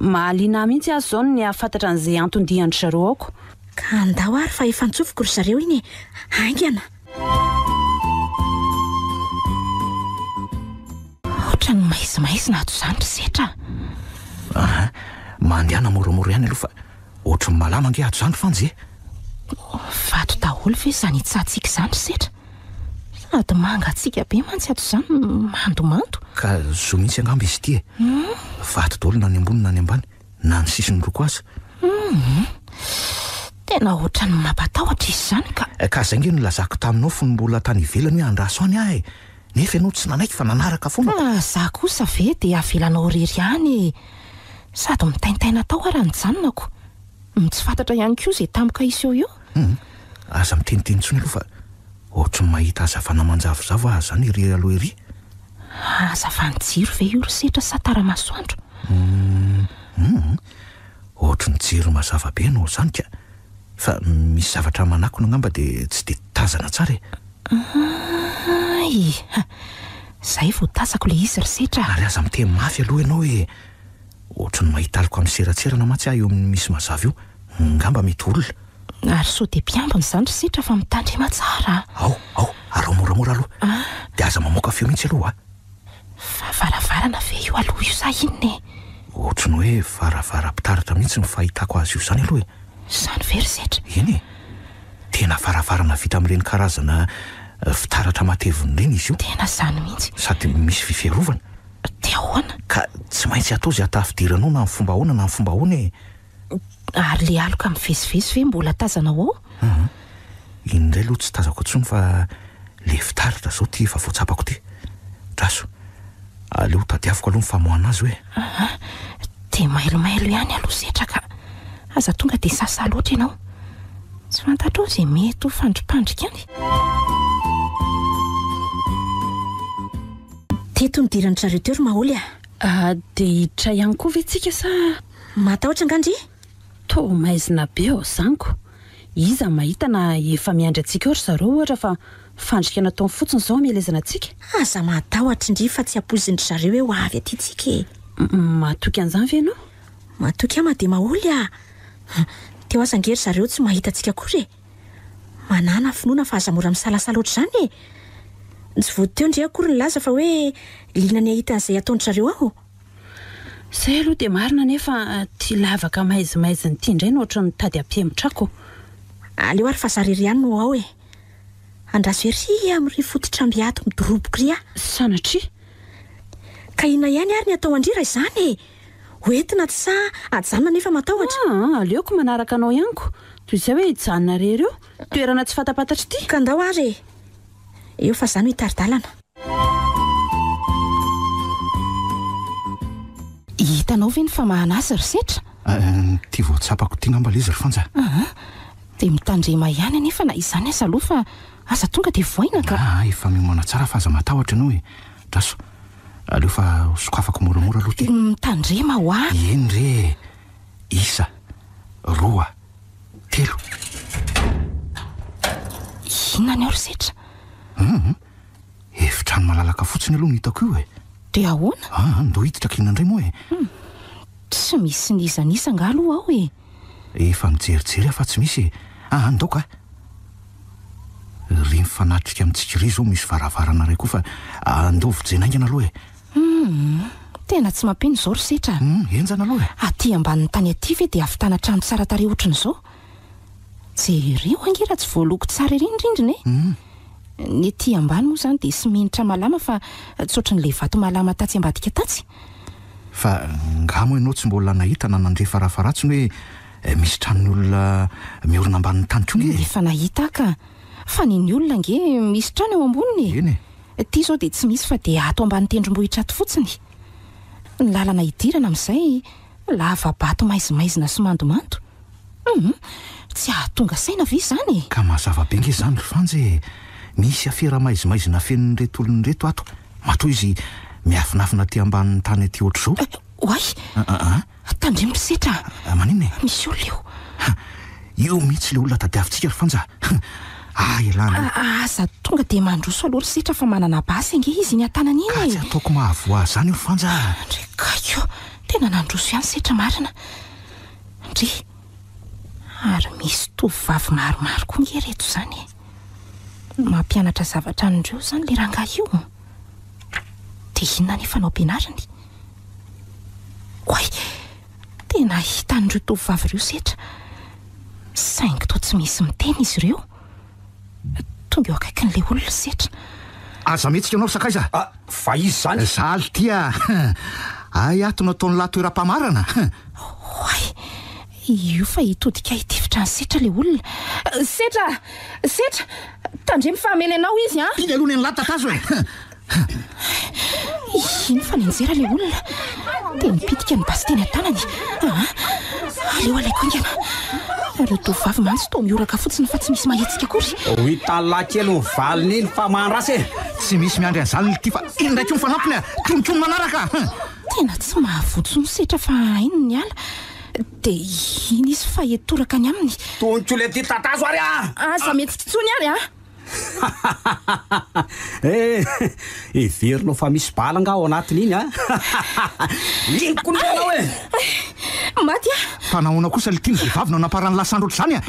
Mahaliana ahy mihitsy aza izao ny hahafantatra an'izay anton-dian-dry zareo ao ko! Ka andao ary fa efa nitsofiko ry zareo iny e! Haingana! Ohatran'ny maizimaizina ato izany ry Setra a! Aha, mandehana moramora ihany aloha fa ohatran'ny malama ange ato izany ry Fanja e! Vato daholo ve izany hitsahantsika izany ry Setra? Sady mangatsiaka be mantsy ato izany, mandomando. Ka zo mihitsy angamba izy ity e! Vato daholo na ny ambony na ny ambany, na ny sisiny roa koa aza. Hum! Tena ohatran'ny mampatahotra izy izany ka! Ka izay ange no nilazako taminao fony mbola tany ivelany hoe andraso any aho e! Nefa ianao tsy nanaiky fa nanaraka foana. Ka za kosa ve dia avelanao irery any e! Sady mitaintaina tao ara nijanonako. Tsy fantatra ihany koa izay tampoka hiseho eo. Hum! Aza miteniteny intsony aloha fa ohatry ny mahita hazavana manjavozavo aho izany ery aloha ery. Hazavan'ny jiro ve io ry setra sa tara-masoandro? Hum! Hum! Ohatry ny jiro mazava be no izany ka! Fa misy zavatra manakona angamba dia tsy dia tazana tsara e! Hay! Izay vao tazako ilay izy ry setra a! Ary aza miteny mafy aloha ianao e! Ohatry ny mahita aloka miseratserana mantsy aho eo amin'ny misy mazava io, ngamba mety olona. Ary sao dia mpiambina izany ry setra fa mitandrema tsara a! Ao, ao, araho moramora aloha. Dia aza mamoaka feo mihitsy aloha a! Fa varavarana ve io aloha io sa inona e? Ohatry ny hoe varavaram-pitaratra mihitsy ny fahitako azy io izany aloha e! Izany ve ry setra? Eny e! Tena varavarana vita amin'ireny karazana fitaratra matevina ireny izy io. Tena izany mihitsy. Sady misy vy fiarovana. Dia ahoana? Ka tsy maintsy atao izay hatafidiranao na amin'ny fomba ahoana na amin'ny fomba ahoana e! Ary le aloka mivezivezy ve mbola tazanao ao? Hum, iny indray aloha tsy tazako intsony fa le fitaratra zao ty efa voatsapako ty. Draso, aleo tadiaviko aloha ny famoahana azy hoe. Aa, dia mailomailo ihany aloha setra ka. Aza tonga dia sasa loatra ianao. Tsy fantatrao izay mety ho fandripandrika any. Teto nidiran-dry zareo teo ry Maholy a! Ah, dia hiditra ihany koa ve tsika sa. Matahotra angaha ndry? Toa maizina be ao izany ko! Iza mahita na efa miandry antsika eo ry zareo ohatra fa fandrika nataony fotsiny izao hamelezana antsika? Aza matahotra ndry fa tsy ampoizin-dry zareo hoe ho avy aty tsika e! Matoky an'izany ve ianao? Matoky aho Madema Holy a! Teo aza ange ry zareo tsy mahita antsika akory e! Manàna finoana fa aza mora misalasala ohatr'izany e! Tsy vao teo ndry akory nilaza fa hoe liana ny hahita an'izay ataon-dry zareo aho. Izay aloha dia marina nefa ity lavaka maizimaizina ity indray no ohatran'ny mitady hampihemotra ahy ko. Aleo ary fa za irery ihany no ao e! Andraso ery amin'ry fototr'amby ato midoroboka ry aho. Sanatria! Ka inona ihany ary ny atao an-dry raha izany e? Ho entina tsy sa ajanona nefa matahotra? Aa, aleoko manaraka anao ihany ko, toy izay hoe hijanona irery eo, toerana tsy fantapantatra ity. Ka ndao ary e! Eo fa za no hitari-dalana. Hitanao ve ny famahana azy ry Setra? Ity vao tsapako ity ngamba ilay izy ry Fanja. Aa, dia mitandrema ihany anefa na izany aza aloha fa aza tonga dia voaina ka. Aa, efa miomana tsara fa aza matahotra ianao e. Andraso, aleo fa sokafako moramora aloha ity. Mitandrema hoa. Eny re e! Isa, roa, telo. Inona ny ao ry Setra? Hum, efitrano malalaka fotsiny aloha no hitako io e. Dia ahoana? Aa, ndao hiditra k'inona indray moa e. Hum, tsy misy n'iza n'iza angaha aloha ao e. Efa mijerijery aho fa tsy misy e. Aa, ndao ka. Ry mifanatrika amintsika iry izao misy varavarana iray koa fa andao vonjena haingana aloha e. Humm, tena tsy mampino izao ry Setra a! Humm, henjana aloha e! Aty ambanin'ny tany aty ve dia hahavitana trano tsara tarehy ohatran'izao? Jereo ange raha tsy voaloko tsara ery ny rindrina e! Humm. Ny aty ambany moa izany dia simenitra malama fa tsy ohatran'ilay vato malama tatsy ambadika tatsy. Fa nga moa ianao tsy mbola nahita na nandre farafaharatsiny hoe Misy tranon'olona miorina ambanin'ny tany koa nge e! Efa nahita aho ka! Fa ny ny olona ange misy trano eo amboniny e! Eny e! Ity izao dia tsy misy fa dia ato ambany tendrombohitra ato fotsiny. Ny lalana hidirana amin'izay lava-bato maizimaizina sy mandomando. Hum! Tsy hahatonga saina ve izany e? Ka mazava be nge izany ry Fanja e! Misy afera maizimaizina fenon'ireto olona ireto ato, matoa izy miafinafina aty ambanin'ny tany aty ohatr'izao. Oay! Aa! Tandremo ry Setra a! Maninona e? Misy olona eo. Ha! Io mihitsy ilay olona tadiavintsika ry Fanja a! Ah, ialana io. Aza tonga dia mandroso aloha ry Setra fa manana basy ange izy iny an-tanany iny Ka e. tsy ataoko mahavoa azy izany io ry Fanja a. Ndry kaiko, tena nandroso ihany Setra marina. Ndry, ary misy tovovavy maromaro koa nge ireto izany e. Mampianatra zavatra an'ireo izany ilay rangahy io. Dia inona anefa no ampianariny? Oay! Tena hitan'ireo tovovavy ireo setra. Saingy toa tsy misy miteny izy ireo. Tonga eo akaikin'ilay olona setra. Aza mihetsika ianao ry sakaiza! Ah, fa iza izany? Zaly ity ah! Hay ato no ataon'lah toeram-pamarana! Oay! Io fa hitodika hitifitra an'i Setra ilay olona. Setra! Setra! Tandremo fa hamely anao izy an! Iny aloha nen'lah tatazo e! Iny fa nianjera ilay olona. Dia nipitika ny basy teny an-tanany. Aa! Aleo alaiko haingana. Ireo tovovavy mantsy toa mihoraka fotsiny fa tsy misy mahetsika akory. Ho hitan'lah kely ny valiny iny fa mahandrasa e! Tsy misy miandry an'izany l'ty fa iny indray koa ny fanampiny a! Tony koa ny manaraka a! Tena tsy mahavoa intsony setra fa hainy ny niala. Dia iny izy fa hitoraka ny aminy. Tony koa le ty tatazo ary a! Aza mihetsika intsony ary a! Eh, heverinao fa misy bala angaha ao anatin'iny a? Iny koa ny anao e! Maty aho! Fa nahoana kosa l'ty ny vehivavy no anamparan'ny lasandro ohatr'izany a?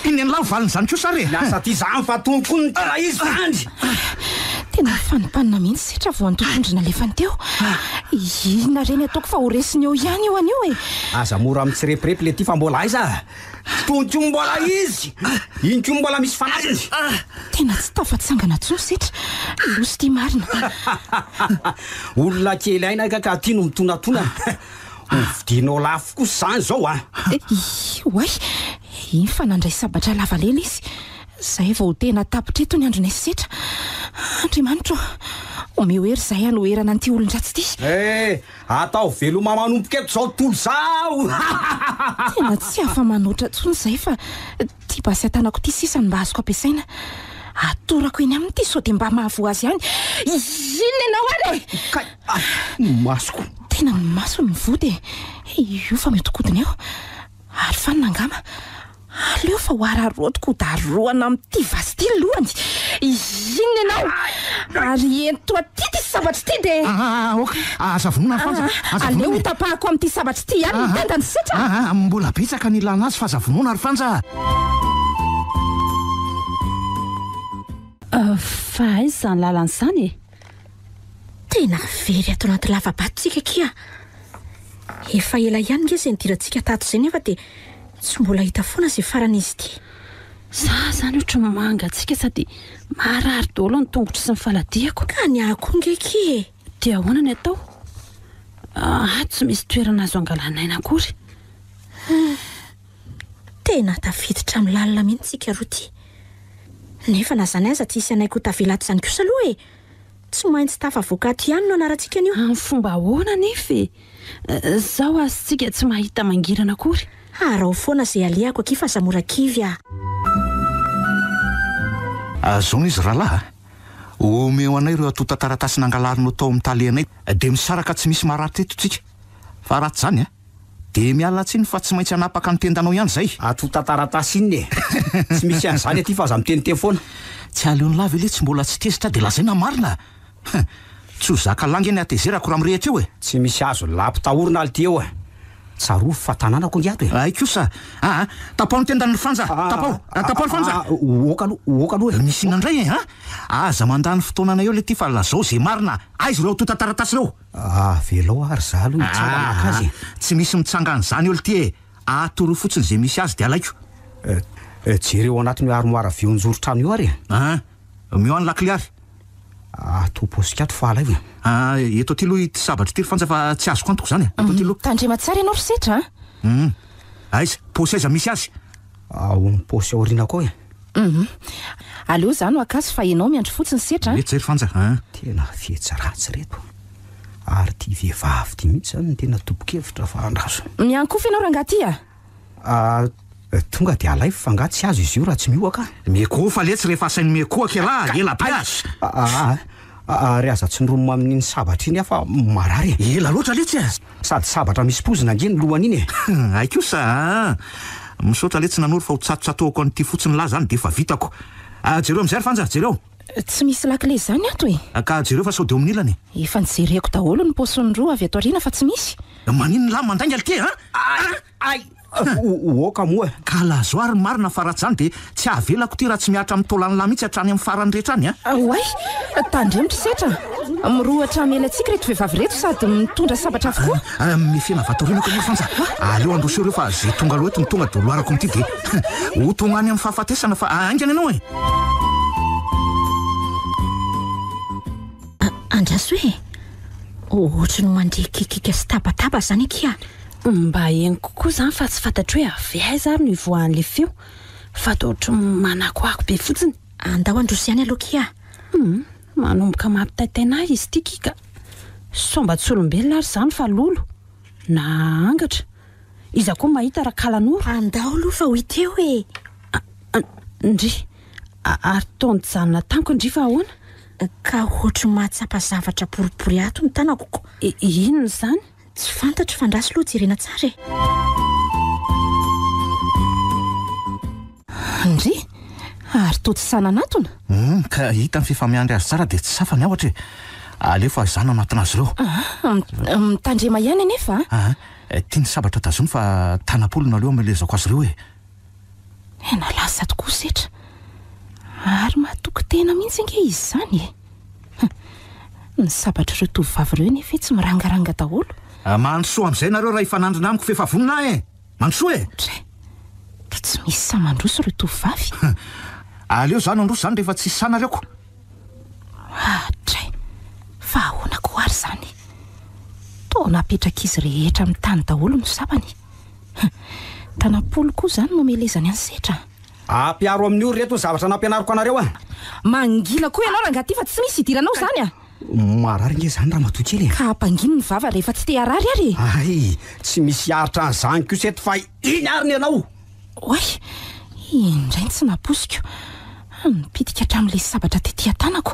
Inona ian'lah ho valin'izany kosa ary e? Lasa aty zany fa tony koa ny tena izy zany! Tena nifanimpanina mihitsy setra vao nitotondry nalefany teo. Inona re ny ataoko fa ho resiny eo ihany io anio e! Aza mora mitsirepirepy le ty fa mbola aiza? Tony koa mbola izy! Iny koa mbola misy fanampiny! Tena tsy tafatsangana intsony setra, loza ity marina. Olona kely aina ka ka aty no mitonatona. Ho vidianao lafo kosa izany izao an! Oay! Iny fa nandray sabatra lava lela izy. Izay vao tena tapitra eto ny andronay setra. Andriamanitro ô! Omeo hery izahay hanoherana an'ity olon-dratsy ity. Eh! Ataovy veloma manomboka eto izao tontolo izao! Tena tsy afa-manoatra intsony izahay fa ity basy an-tanako ity sisa no mba azoko ampiasaina. Atorako eny aminy ity sao dia mba mahavoa azy ihany. Inona ianao ary e! Kay! Ah! Ny masoko! Tena ny masony mivoa dia io fa mihodinkodina eo. Ary fanina angamba. Aleo fa ho araraotiko ho darohana amin'ity vazy ity ny lohany. Inona ianao? Ary ento aty ity sabatra ity dia. Aa ok, aza vonoina ry Fanja, aza Aleo vonoina e. hotapahako amin'ity sabatra ity ihany ny tendany setra. Aa mbola betsaka ny ilana azy fa aza vonoina ry Fanja a. Fa aiza izany lalana izany e? Tena very ato anaty lava-bato tsika akia. Efa ela ihany nge izay nidirantsika tato izay nefa dia tsy mbola hita foana izay faran'izy ity. Za zany ohatry ny mangatsiaka sady marary daholo ny tongotro sy ny faladiako. Ka ny ahy koa nge akia e! Dia ahoana ny atao? Ato tsy misy toerana azo angalana aina akory. Hum. Tena tafiditra amin'ny lalina mihitsy tsika roa ity. Nefa na izany aza tsy hisy hanaiky ho tavela ato izany kosa aloha e! Tsy maintsy tafavoaka ato ihany no anarantsika anio. Amin'ny fomba ahoana anefa e? Izao azontsika tsy mahita mangirana akory. Araho foana izay alehako akia fa aza mora kivy ah. Azony izy rahalahy a! Omeo anay ireo antontan-taratasy nangalarinao tao amin'ny tale anay dia misaraka tsy misy maratra eto tsika. Fa raha tsy izany a! Dia miala tsiny fa tsy maintsy hanapaka ny tendanao ihany izay. Antontan-taratasy inona e? Tsy misy an'izany aty fa aza miteniteny foana. Tsy aleon'i lahy ve letsy mbola tsy tezitra dia lazaina marina? Hum! Tsy ho zaka lahy nge ny hatezerako raha mirehitra eo e! Tsy misy azon'i lahy ampitahorina alty eo e! Tsarovy fa tanànako ange ato e! Hay kosa! Aa! Tapaho ny tendany ry Fanja! Tapaho! Tapaho ry Fanja! Oka aloha, oka aloha e! Misy inona indray e? An! Aza mandany fotoana anay eo lety fa lazao ze marina! Aiza ireo antontan-taratasy ireo? Avelao ary za aloha hitsangana haka azy e. Tsy misy mitsangana izany eo lty e! Atoroy fotsiny izay misy azy dia alaiko. Eh, jereo ao anatin'io armoire vy eo anjoron-trano io ary e. An! Omeo any lakile ary. Ato paosy ato fa alaivo e. Ah, eto aty aloha ity sabatra ity ry Fanja fa tsy azoko antoka izany e. Eto aty aloha. Tandrema tsara ianao ry Setra a! Hum. Aiza? Paosy aiza misy azy? Ao amin'ny paosy aoriana koa e. Hum. Aleo za no haka azy fa ianao miandry fotsiny Setra a! Mety zay ry Fanja a! Tena fihetsy ratsy reto. Ary ity vehivavy ity mihitsy zany no tena tompon-kevitra fa andraso. Miankofa ianao rangahy ty a! Ah, tonga dia alaivo fa angaha tsy azo izy io raha tsy mihoaka a! Miankohofa letsy rehefa asainy miankohoka ialahy, ela be aza! Ah, ary aza tsindromina amin'iny sabatra iny aho fa marary e! Ela loatra letsy a! Sady sabatra misy pozina ange ny lohany iny e! Hay kosa a! Misaotra letsy nanoro fa ho tsatotsatohako an'ity fotsiny lahy zany dia efa vitako. Ah, jereo amin'izay ry Fanja, jereo. Tsy misy lakile izany ato e. Ka jereo fa sao dia eo amin'ny ilany e. Efa nojereko daholo ny paosin'ny roa avy ato aoriana fa tsy misy. Maninona lahy mandainga lty a? Ay! Ay! Oka moa. Ka lazao ary ny marina fa raha tsy izany dia tsy avelako ity raha tsy mihatra amin'ny taolan'lah mihitsy hatrany amin'ny farany rehetra any a! Oay! Tandremo ry Setra! Mirohotra hamely antsika ireto vehivavy ireto sady mitondra sabatra avokoa. Mifena vato aoriana koa moa Fanja a! Aleo handroso ireo fa izay tonga aloha eto no tonga dia holoarako amin'ity dia ho tonga any amin'ny fahafatesana fa haingana ianao e! Andraso e! Ohatry ny mandre kikika sy tabataba izany akia! Mba henoko koa izany fa tsy fantatro hoe avy aiza ary no ivoahan'ilay feo fa toa ohatry ny manakoako be fotsiny. Andao handroso ihany aloha kia. Hum, manomboka mampitaintaina ahy izy ity ki ka. Sao mba tsy olombelona ary izany fa lolo. Na angatra. Iza koa mahita raha kalanoro? Andao aloha fa ho hita eo e. Ndry, ary toa nijanona tamiko ndry fa ahoana? Ka ohatry ny mahatsapa zavatra boribory ato ny tanako ko. Inona izany? Tsy fantatro fa andraso aloha jerena tsara e. Ndry! Ary toa tsy sahy nanatona? Hum, ka hita ny f'efa miandry azy tsara dia tsy safa ny ahotra e. Aleo fa izaho no hanatona azy ireo. Ah, mitandrema ihany anefa a. Ah, ity ny sabatra tazomy fa tanam-polo no aleo hamelezako azy ireo e. Tena lasa tokoa setra. Ary matoky tena mihitsy ange izy izany e. Ny sabatr'ireo tovovavy ireo nefa etsy mirangaranga daholo. Mandrosoa amin'izay nareo raha hifanandrina amiko f'efa vonona aho e! Mandrosoa e! Dray! Toa tsy misy sahy mandroso ireo tovovavy. Aleo izaho no handroso izany rehefa tsisy sahy nareo ko! Dray! Fa ahoana koa ary izany? Toa napetrak'izy rehetra amin'ny tany daholo ny sabany. Tanam-polo koa izany no amelezany an'i Setra. Ampiaro amin'io ry reto ny zavatra nampianariko anareo a! Mangina koa ianao rangahy ty fa tsy misy idiranao izany a! Marary nge izany ramatoa kely e! Ka ampangino ny vava rehefa tsy te harary ary e! Hay! Tsy misy hiaritra an'izany kosa eto fa iny ary ny anao! Oay! Iny indray ny tsy nampoiziko. Nipitika hatramin'ilay sabatra tety an-tanako.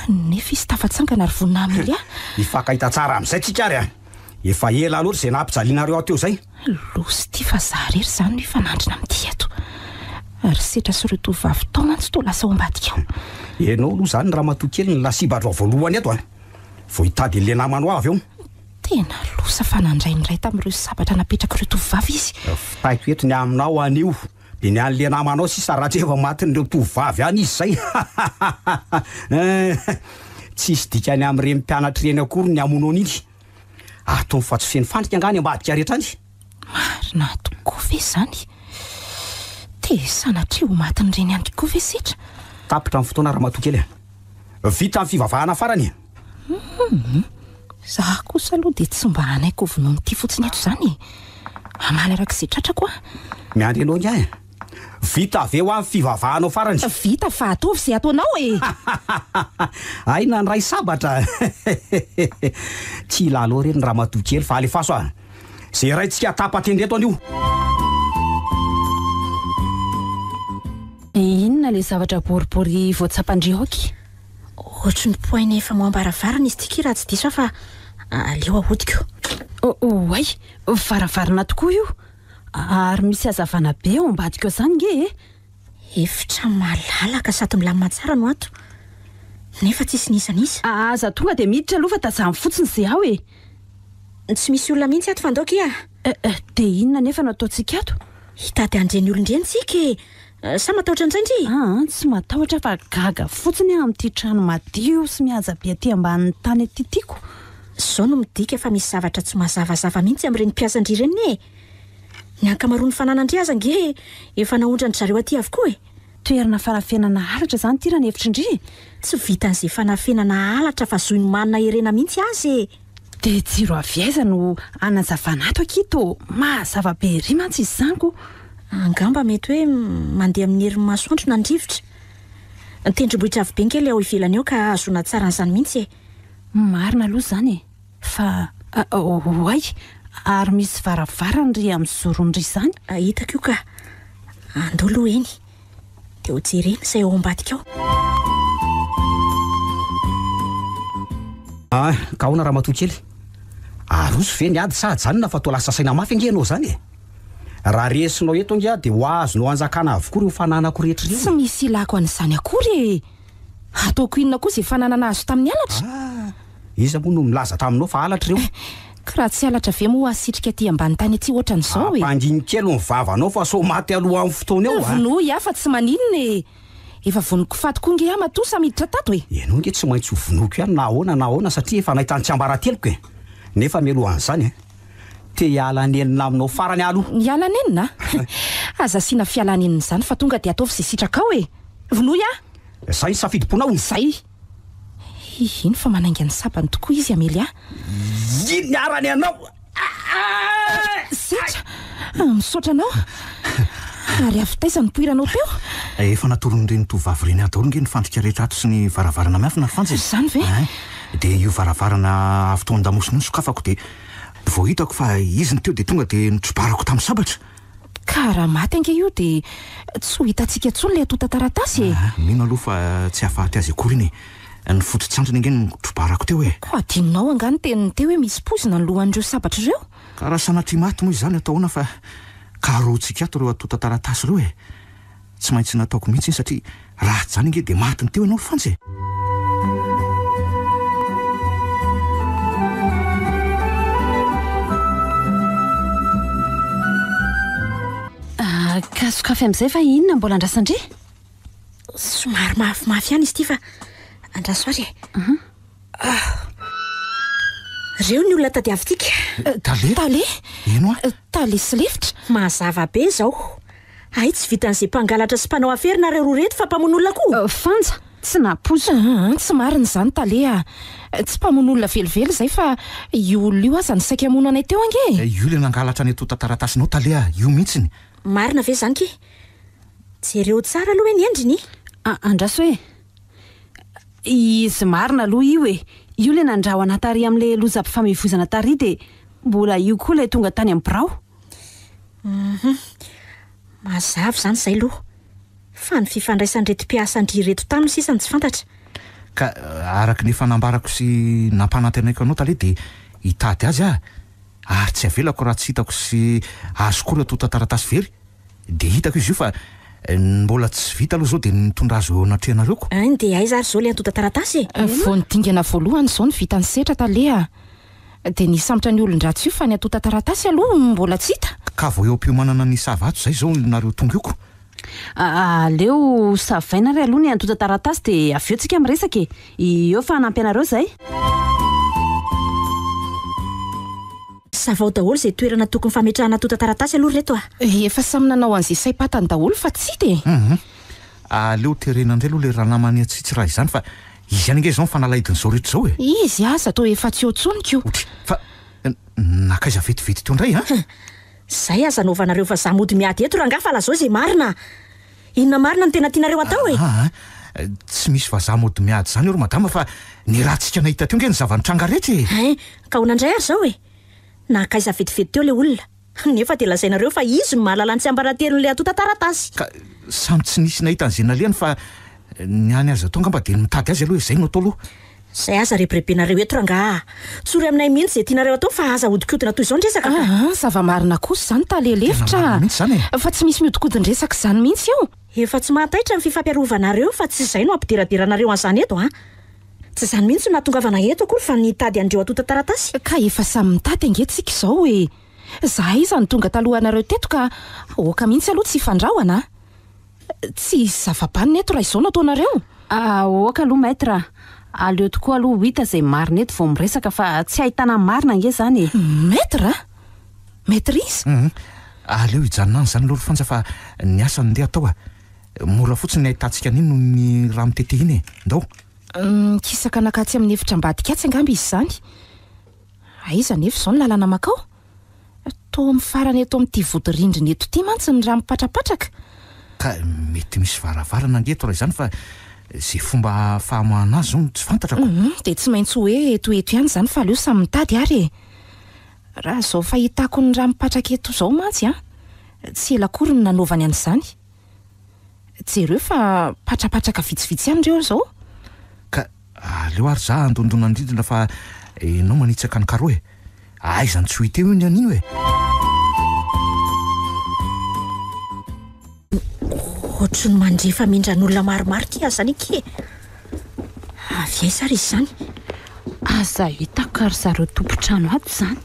Nefa izy tafatsangana ary vonona hamely ahy. Hifankahita tsara amin'izay tsika ary a! Efa ela loatra izay nampijalianareo ahy teo izay. Loza ity fa za irery izany no hifanandrina amin'ity eto. Ry Setra sy ireo tovovavy tao mantsy toa lasa ao ambadika ao. Ianao aloha izany ramatoa kely no lasibatra voalohany eto a! Vao hitady an'ilay namanao avy eo. Tena loza fa nandray ny iray tamin'ireo sabatra napetrak'ireo tovovavy izy. Vitaiko eto ny aminao anio. Dia ny an'ilay namanao sisa raha tsy efa matin'ireo tovovavy any izy izay. Tsisy dikany amin'ireny mpianatra ireny akory ny hamono an'iny. Ataony fa tsy feno fandrika angaha any ambadika rehetra any? Marina tokoa ve izany? Dia sanatria ho matin'ireny ihany koa ve setra? Tapitra ny fotoana ramatoa kely a! Vita ny fivavahana farany e! Humm! Za kosa aloha dia tsy mba hanaiky ho vonoin'ity fotsiny eto izany e! Hamaly araka izay tratrako aho. Miandry anao ingahy e! Vita ve hoa ny fivavahanao farany? Vita fa ataovy izay ataonao e! Hay nandray sabatra! Tsy hilalao ireny ramatoa kely fa alefaso a! Izay raintsika tapa-tendry eto anio! Inona ilay zavatra boribory voatsapan-dry Oky? Ohatry ny pohaina efa moam-baravarana izy ity ki raha tsy diso aho fa aleo ahodiko. Oay, varavarana tokoa io! Ary misy hazavana be ao ambadika ao izany nge e! Efitra malalaka sady milamina tsara no ato, nefa tsisy n'iza n'iza. Aza tonga dia miditra aloha fa tazano fotsiny izay ao e! Tsy misy olona mihitsy ato fa ndao kia! Eh, dia inona anefa no ataontsika ato? Hitady an'ireny olon-dreny tsika e! Sa matahotra an'izay ndry? Aa, tsy matahotra aho fa gaga fotsiny aho amin'ity trano madio sy mihaja be aty ambanin'ny tany aty tiako. Izao no midika fa misy zavatra tsy mazavazava mihitsy amin'ireny mpiasa-ndry ireny e! Ny ankamaroan'ny fananan-dry aza ange efa naondran-dry zareo aty avokoa e! Toerana fanafenana halatra izany ity raha ny hevitry ndry e! Tsy vitan'izay fanafenana halatra fa zohin'ny manina herena mihitsy aza e! Dia jiro avy aiza no hanazavana ato akia tô mazava be ery mantsy izy izany ko! Angamba mety hoe mandeha amin'ny herin'ny masoandro na ny rivotra. Ny tendrombohitra avo be nge ilay ao ivelany ao ka ahazoana tsara an'izany mihitsy e! Marina aloha izany e! Fa oay! Ary misy varavarana ry amin'ny zorony ry izany? Hitako io ka! Andao aloha eny. Dia ho jerena izay ao ambadika ao. Ah, ka ahoana ramatoa kely? Aroso ve ny ady sa ajanona fa toa lasa saina mafy ange ianao izany e? Raha resinao eto ange aho dia ho azonao hanjakana avokoa ireo fananako rehetra ireo Tsy e. misy ilako an'izany akory e! Ataoko inona koa izay fananana azo tamin'ny halatra? Ah! Iza moa no nilaza taminao fa halatra ireo? Ka raha tsy halatra ve moa hasitrika aty ambany tany aty ohatran'izao e? Ampangino kely ny vavanao fa sao maty alohan'ny fotoana eo a! Vonoy aho fa tsy maninona e! Efa voniko faty koa nge aho matoa samy hiditra tato e! Ianao nge tsy maintsy ho vonoiko ihany na ahoana na ahoana satria efa nahita ny tsiambarateloko e! Nefa mialohan'izany e! Te hiala nenina aminao farany aho aloha. Hiala nenina? Aza asiana fialanenina izany fa tonga dia ataovy izay sitrakao e! Vonoy aho! Izay ny safidim-ponao. Izay! Iny fa manainga ny sabany tokoa izy Amelia. Iny arany anao! Setra! Misaotra anao! Ary avy taiza nipoiranao teo? Efa natoron'ireny tovovavy ireny ahy daholo nge ny fandrika rehetra ato sy ny varavarana miafina ry Fanja e! Izany ve? Ein! Dia io varavarana avy tao an-damosina io nosokafako dia vao hitako fa izy no teo dia tonga dia notrobarako tamin'ny sabatra. Ka raha maty ange io dia tsy ho hitantsika intsony ilay antontan-taratasy e! Aa, mino aloha fa tsy hahafaty azy akory iny e! Ny foto-tsantriny ange no notrobarako teo e! Koa adinonao angaha ny teniny teo hoe misy poizina ny lohan'ireo sabatra ireo? Ka raha sanatria maty moa izany atao ahoana fa karohintsika ato ireo antontan-taratasy ireo e! Tsy maintsy nataoko mihitsy iny satria raha tsy izany ange dia matiny teo ianao ry Fanja e! Ah, ka sokafy amin'izay fa inona mbola andrasan-dry? Somary mafimafy ihany izy ity fa andraso ary e. Ah. Reo ny olona tadiavintsika. Tale? Tale? Ino a? Tale sy lefitra? Mazava be izao. Hay tsy vitan'izay mpangalatra sy mpanao afera nareo roa reto fa mpamono olona koa. Fanja, tsy nampoizina. Aa, tsy marina izany tale a! Tsy mpamono olona velively izay fa io olona io aza no saika hamono anay teo ange e! Io ilay nangalatra ny antontan-taratasinao tale a! Io mihitsiny. Marina ve izany ki? Jereo tsara aloha hoe ny endriny. A, andraso e! Izy marina aloha io e! Io ilay nandrahona tary amin'ilay lozam-pifamoivoizana tary dia mbola io koa ilay tonga tany amin'ny birao. Hum. Mazava izany izay aloha. Fa ny fifandraisan'ireto mpiasan-dry ireto taminy sisa no tsy fantatra. Ka araka ny efa nambarako sy nampanantenaiko anao tale dia hitady azy aho ary tsy avelako raha tsy hitako sy azoko ireo antontan-taratasy very. Dia hitako izy io fa mbola tsy vita aloha izao dia nitondra azy eo anatrehanareo ko. Ein dia aiza ary izao ilay antontan-taratasy e? Vao ny dingana voalohany izao no vitan'i Setra tale a! Dia nisambotra ny olon-dratsy io fa ny antontan-taratasy aloha mbola tsy hita. Ka vao eo am-piomanana ny hisava ato izay izao nareo tonga io ko. Aleo savaina ary aloha ny antontan-taratasy dia avy eo tsika miresaka e! Eo fa hanampy anareo izay. Savao daholo izay toerana tokony fametrahana antontan-taratasy aloha ry reto a! Efa samy nanao an'izay saim-patany daholo fa tsy hita e! Hum. Aleo terena indray aloha ilay ranamana tsitsy raha izany fa izy ihany ange izao no fanalahidin'izao rehetra izao e! Izy aza toa efa tsy eo intsony ko! Otry, fa nankaiza vetivety teo indray an? Zay aza anaovanareo vazaha mody miady eto rangaha fa lazao izay marina a! Inona marina no tena tianareo atao e? Aa, tsy misy vazaha mody miady izany eo ry madama fa ny ratsika nahita teo nge ny zava-nitranga rehetra e! Hein, ka ahoana indray ary izao e? Nankaiza vetivety teo ilay olona? Nefa dia lazainareo fa izy no mahalala ny tsiambaratelon'ilay antontan-taratasy. Ka samy tsy nisy nahita an'izay nalehany fa ny any azo atao angamba dia ny mitady azy aloha e, izay no atao aloha. Izay aza rebirebenareo eto rangaha a! Tsory aminay mihitsy izay tianareo atao fa aza ahodikodina toy izao ny resaka ka! Aa, zava-marina kosa izany tale lefitra Tena marina mihitsy izany e! Fa tsy misy mihodinkodin-dresaka izany mihitsy eo. Efa tsy mahataitra ny fifampiarovanareo fa tsy izay no ampideraderanareo an'izany eto a! Tsy izany mihitsy no nahatongavana eto akory fa ny hitady an'ireo antontan-taratasy. Ka efa samy mitady ange tsika izao e! Zahay izany tonga talohanareo teto ka aoka mihitsy aloha tsy hifandrahona a! Tsy hisy zava-banona eto raha izao no ataonareo. Aoka aloha Maître a! Aleo tokoa aloha ho hita izay marina eto vao miresaka fa tsy ahitana marina ange izany e! Maître a! Maître iza? Hum! Aleo hijanona any izany aloha ry Fanja fa ny asa no ndeha atao a! Mora fotsiny ny ahitantsika an'iny noho ny rà mitete iny e! Ndao! Mikisaka nakatsy amin'ny efitra ambadika atsy angamba izy izany. Aiza anefa izao ny lalana mankao? Toa amin'ny farany eto amin'ity vodirindrina eto ity mantsy ny rà mipatrapatraka. Ka mety misy varavarana ange eto raha izany fa izay fomba famoahana azy izao no tsy fantatra ko. Hum, dia tsy maintsy hoe eto eto ihany izany fa aleo samy mitady ary e! Raha izao fahitako ny rà mipatraka eto izao mantsy an, tsy ela akory no nanaovany an'izany. Jereo fa patrapatraka vitsivitsy ihany ireo izao. Ka aleo ary za handondona ny rindrina fa enao manitsaka ny carreau e! Aiza no tsy ho hita eo io ny an'io e! Ohatry ny mandre famindran'olona maromaro ity aza izany akia e! Avy aiza ary izy izany? Aza hitako ary zareo tompon-trano ato izany.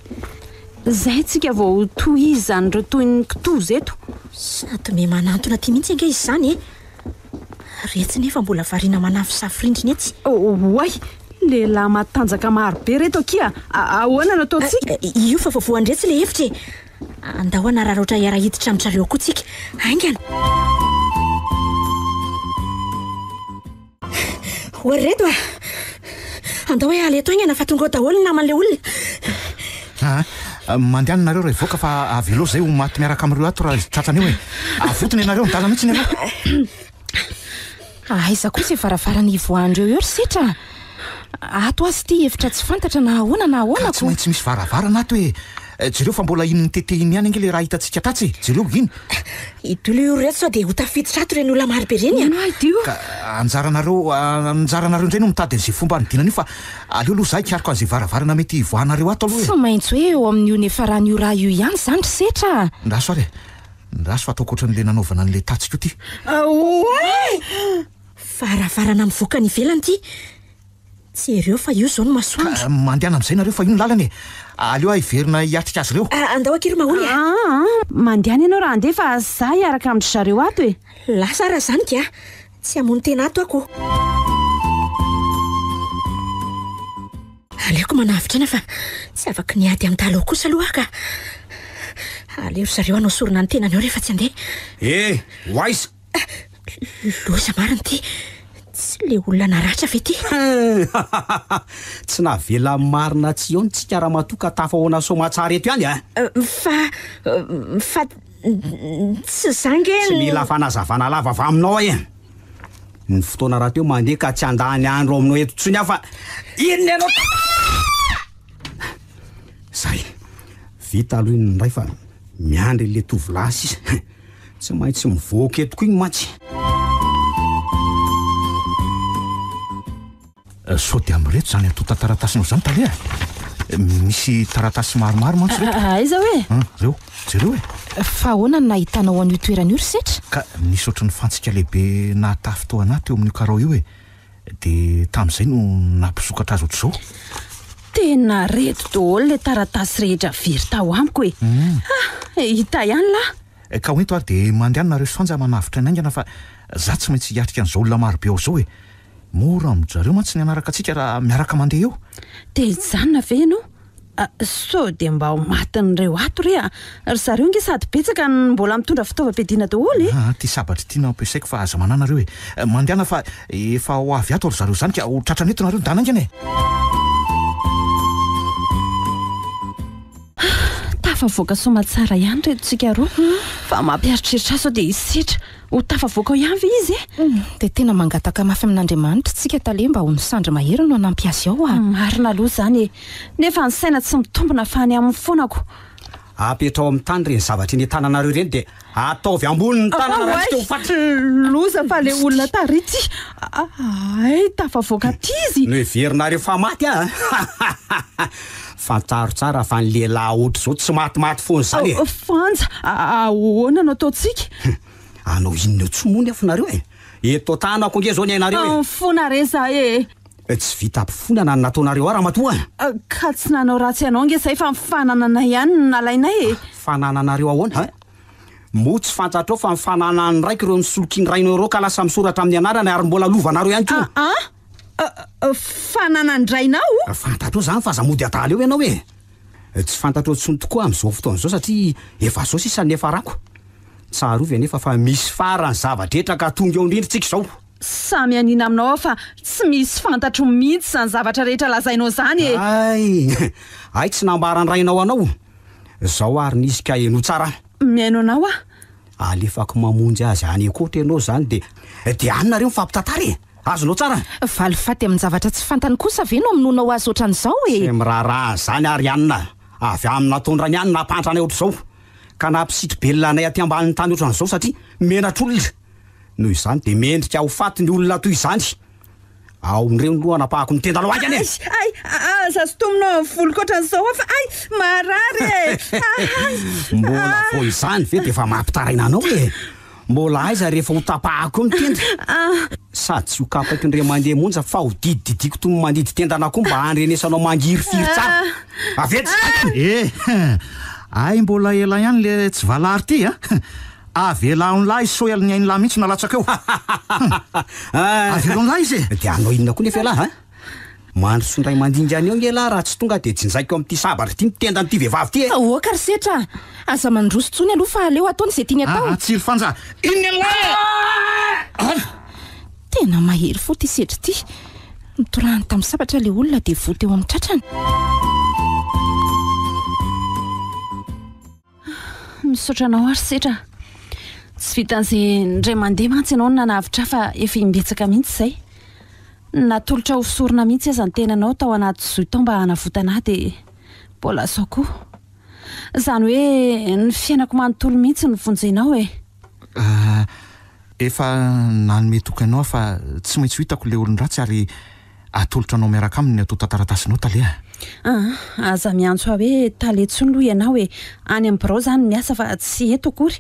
Izay tsika vao ho tohizan'ireo toy ny kitoza eto. Sady miha manantona aty mihitsy ange izy izany e! Retsy nefa mbola variana manafosafo rindrina etsy. Oay! Lehilahy matanjaka maro be reto akia! Ahoana no ataontsika? Io fa voavoan-dretsy ilay hevitra e! Andao hanararaotra hiara-hiditra amin-dry zareo koa tsika. Haingana! Ho ry reto a! Andao hoe aleto haingana fa tonga ao daholo ny naman'ilay olona. Aa, mandehana nareo raha hivoaka fa avelao zay ho maty miaraka amin'ireo ato raha tratrany eo e. Avotony ianareo, adala mihitsy ianareo. Aiza kosa io varavarana ivoahan'ireo eo ry Setra a! Ato aza ity efitra tsy fantatra na ahoana na ahoana Ka tsy ko. maintsy misy varavarana ato e! Jereo fa mbola iny mitete iny ihany ange le raha hitantsika tatsy e! Jereo iny! Idolo io reto sao dia ho tafiditra ato ireny olona maro be ireny a! Ino ahy io? Ka anjaranareo anjaranareo indray no mitady an'izay fomba hanodinana io fa aleo aloha za hikaroka an'izay varavarana mety hivoahanareo ato aloha e! Tsy maintsy hoe eo amin'io niafaran'io raha io ihany izany ry Setra a! Ndraso ary e! Ndraso fa ataoko ohatran'ilay nanaovana an'ilay tatsy koa ity. Oay! Varavarana mivoaka any ivelany ity. Jereo fa io izao no masoandro. Ka mandehana amin'izay nareo fa io ny lalana e! Aleo aho hiverina hiatrika azy ireo. Andao akia ry Maholy a! Aa, mandehana ianao raha handeha fa za hiaraka amin-dry zareo ato e! Lasa raha izany ka! Tsy hamono tena ato aho ko! Aleoko manavotra aina fa tsy afaky ny hiady amin'ny dahalo kosa aloha aho ka! Aleo ry zareo hanao sorona ny tenany ao rehefa tsy handeha. Eh! Ho aiza? Loza marina ity! Tsy ilay olona naratra ve ity? Tsy navela marina tsy eo ny tsika ramatoa ka tafahoana soamatsara eto ihany a! Fa, fa tsy za nge Tsy mila fanazavana lava avy aminao aho e! Ny fotoana rahateo mandeha ka tsy handany andro aminao eto intsony aho fa inona ianao Zay, vita aloha iny indray fa miandry an'ilay tovolahy sisa. Tsy maintsy mivoaka eto koa iny mantsy. Sao dia amin'ireto izany antontan-taratasinao izany tale a? Misy taratasy maromaro mantsy ireto. Aiza hoe? Ireo, jereo e! Fa ahoana no nahitanao an'io toerana io ry Setra? Ka nisy ohatry ny fantsika lehibe nahatafy tao anaty eo amin'io karao io e! Dia tamin'izay no nampisokatra azy ohatr'izao. Tena reto daholo ilay taratasy rehetra very tao amiko e! Ah, hita ihany lahy! Ka hoento ary dia mandehana nareo sy Fanja manavotra aina haingana fa za tsy maintsy hiatrika an'izao olona marobe ao izao e! Mora amin-dry zareo mantsy ny hanaraka antsika raha miaraka mandeha eo. Te hijanona ve ianao? Sao dia mba ho matin'ireo ato re a! Ry zareo ange sady betsaka no mbola mitondra fitaovam-piadiana daholo e! Aa, ity sabatra ity no ampiasaiko fa aza manahy nareo e! Mandehana fa efa ho avy ato ry zareo izany ka ho tratrany eto nareo, ndana haingana e! Tafavoaka soamatsara ihany reto tsika roa fa mampieritreritra ahy sao dia hisetra ho tafavoaka ao ihany ve izy e? Dia tena mangataka mafy amin'Andriamanitra tsika tale mba ho ny sandry mahery no hanampy azy ao a! Marina aloha izany e! Nefa ny saina tsy mitombina fa any aminy foana ko! Apetraho amin'ny tany ireny zavatra eny an-tananareo ireny dia ataovy ambonin'ny tanana raha tsy te ho faty. Loza fa le olona tary ity. Hay tafavoaka aty izy. Noheverinareo fa maty aho an! Fantaro tsara fa ny lehilahy ohatr'izao tsy matimaty foana izany e! Fanja, ahoana no ataontsika? Hanao inona eo tsy moa nefa nareo e? Eto an-tanako ange izao ny ainareo e! Mifona re za e! Tsy vita ampifonana ny nataonareo ahy ramatoa a! Ka tsy nanao ratsy anao ange izay fa ny fanananay ihany no nalainay e! Fanananareo ahoana a? Moa tsy fantatrao fa ny fananan'ny raiko ireo nisolokian'ny rainao ireo ka lasa misoratra amin'ny anarany ary mbola lovanareo ihany koa? Aa! Fananan-drainao? Fantatrao izany fa aza mody adala eo ianao e! Tsy fantatrao intsony tokoa amin'izao fotoana izao satria efa izao sisa ny niafarako. Tsarovy anefa fa misy farany zava-drehetra ka tonga eo indrindra tsika izao. Samy hanina aminao aho fa tsy misy fantatro mihitsy izany zavatra rehetra lazainao izany e! Hay! Hay tsy nambaran-drainao anao. Izao ary ny izy ka henoy tsara. Mihaino anao aho. Alefako mamonjy azy any ankoatra ianao izany dia dia any nareo mifampitantara e! Azonao tsara? Valifaty amin-javatra tsy fantany kosa ve no hamonoanao azy ohatran'izao e? Tsy miraharaha an'izany ary anona. Avy amin'ny nataon-drainy ihany no nampantra anay ohatr'izao. Ka nampisitri-belona anay aty ambanin'ny tany ohatran'izao satria menatr'olona. Noho izany dia mendrika ho faty ny olona toy izany. Ao indreo ny loha anapahako ny tendanao haingana e! Ay! Ay! Aza sintominao amin'ny voloko ohatran'izao aho fa ay! Marary e! Ay! Mbola vao izany ve dia efa mampitaraina anao e! Mbola aiza rehefa ho tapahako eo ny tenda? Sady tsy ho kapaiko indray mandeha monja fa ho didididiako toy ny mandidy tendan'akoho mba handrenesanao mangirifiry tsara. Avy eto! Eh! Hay mbola ela ihany le tsy valary ty a! Avelao-nlahy sao ny ain'lah mihitsy no alatsaka eo. Avelao-nlahy izy e! Dia hanao inona koa nefa ialahy a? Mandroso indray mandingana eo nge lah raha tsy tonga dia jinjaiko amin'ity sabatra ity ny tendan'ity vehivavy ity e! Aoka ry Setra a! Aza mandroso intsony aloha fa aleo ataony izay tiany atao. Aa tsy ry Fanja! Inona ialahy e! Ary! Tena mahery fo ity Setra ity. Notorahany tamin'ny sabatra ilay olona dia voa teo amin'ny tratrany. Misaotra anao ary Setra a! Tsy vitan'izay indray mandeha mantsy ianao no nanavotra ahy fa efa imbetsaka mihitsy izay. Natolotra ho sorona mihitsy aza ny tenanao tao anaty zohy tao mba hanavotana ahy dia mbola izao koa. Izany hoe ny fiainako manontolo mihitsy no vonjenao e! Efa nanome toky anao aho fa tsy maintsy ho hitako ilay olon-dratsy ary Atolotra anao miaraka aminy ny antontan-taratasinao tale a! Aa, aza miantso ahy hoe tale intsony aloha ianao e! Any amin'ny birao izany miasa fa tsy eto akory.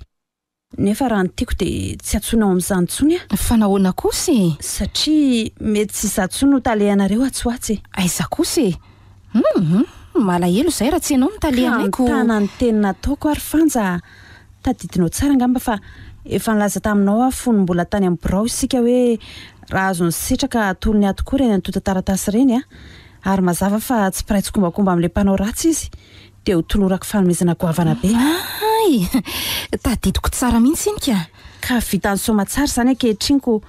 Nefa raha ny tiako dia tsy antsoina ao amin'izany intsony aho. Fa nahoana kosa e? Satria mety tsy izaho intsony no talehanareo atsy ho atsy e! Aiza kosa e? Hum! Malahelo izahay raha tsy ianao no talehanay ko! Ka mitana ny teny nataoko ary Fanja a! Tadidinao tsara angamba fa efa nilaza taminao aho fony mbola tany amin'ny birao isika hoe raha azon'i Setra ka atolony ato koa ireny antontan-taratasy ireny a! Ary mazava fa tsy mpiray tsikombakomba amin'ilay mpanao ratsy izy dia ho tolorako fanomezana goavana be. Hay! Tadidiko tsara mihitsy iny ka! Ka vitan'i Soamatsara izany ankehitriny ko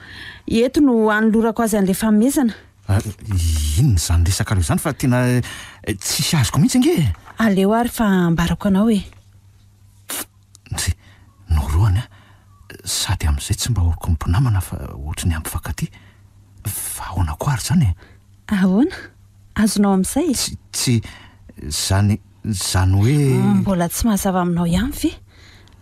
eto no hanolorako azy an'ilay fanomezana. Inona izany resakareo izany fa tena tsisy azoko mihitsy ange e! Aleo ary fa ambarako anao e! Ndry, norohany aho, sady amin'izay tsy mba oroko ny mpinamana fa ohatry ny hampifankatia. Fa ahoana koa ary izany e? Ahoana? Azonao amin'izay e? Tsy, tsy, izany, izany hoe. Mbola tsy mazava aminao ihany ve?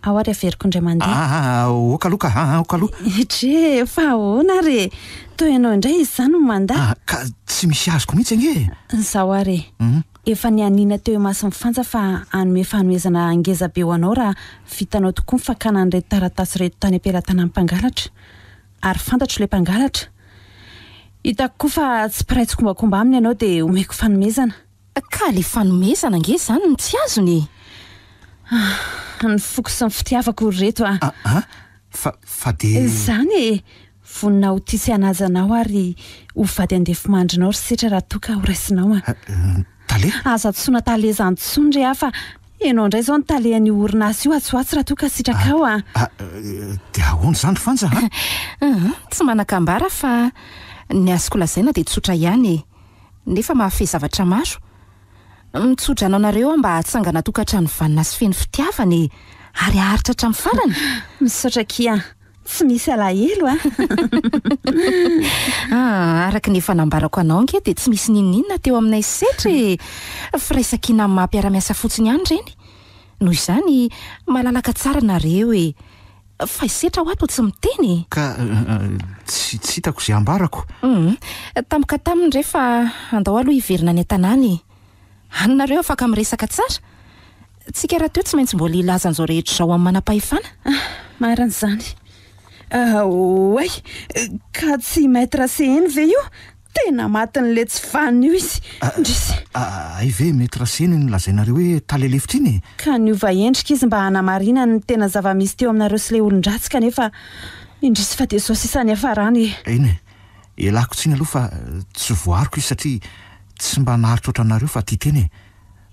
Ao ary averiko indray mandeha. Aa, ok aloha ka, aa, ok aloha. Dre, fa ahoana ary e? Toa ianao indray izy izany no mandà. Ah, ka tsy misy azoko mihitsy ange e! Izao ary e. Efa nianiana teo imason'i Fanja fa hanome fanomezana ngeza be ho anao raha vitanao tokoa ny fakana an'ireto taratasy ireto tany am-pelatanan'ny mpangalatra. Ary fantatro ilay mpangalatra. Hitako koa fa tsy mpiray tsikombakomba aminy ianao dia omeko fanomezana. Ka ilay fanomezana ange izany no tsy azony e! Ah, ny foko sy ny fitiavako ry reto a! Ah, fa, fa dia. Izany e! Vonona ho tia sy hanaja anao ary ho vady andefimandrinao ry Setra raha toa ka ho raisinao an. Tale? Aza antsoina tale izany intsony re aho fa ianao indray izao no talehan'io orinasa io atsy ho atsy raha toa ka sitrakao an. Dia ahoana izany ry Fanja a? Tsy manan-kambara fa ny azoko lazaina dia tsotra ihany e. Nefa mahafehy zavatra maro. Mitsodrano anareo aho mba hahatsangana tokantrano vanona sy feno fitiavana e! Ary haharitra hatramin'ny farany. Misaotra akia a! Tsy misy alahelo a! Ah, araka ny efa nambarako anao ange dia tsy misy n'inon'inona teo aminay setra e! Firaisankina amin'ny maha mpiara-miasa fotsiny ihany ireny. Noho izany, malalaka tsara nareo e! Fa i Setra hoa toa tsy miteny e! Ka tsy tsy hitako izay hambarako. Hum, tampoka taminy re fa andao aloha hiverina any an-tanàna e! Any nareo afaka miresaka tsara. Tsika rahateo tsy maintsy mbola hilaza an'izao rehetra izao amin'ny manam-pahefana. Ah, marina izany. Ah, oay, ka tsy Maître Seheno ve io? Tena matin'ilay tsy vanona io izy. Indrisy. Hay ve Maître Seheno iny lazainareo hoe tale lefitra iny e? Ka niova endrika izy mba hanamarinany ny tena zava-misy teo aminareo sy ilay olon-dratsy kanefa indrisy fa dia izao sisa niafarany e. Eny e, ialako tsiny aloha fa tsy voaariko izy satria tsy mba naharitra ohatranareo fa tia tena e.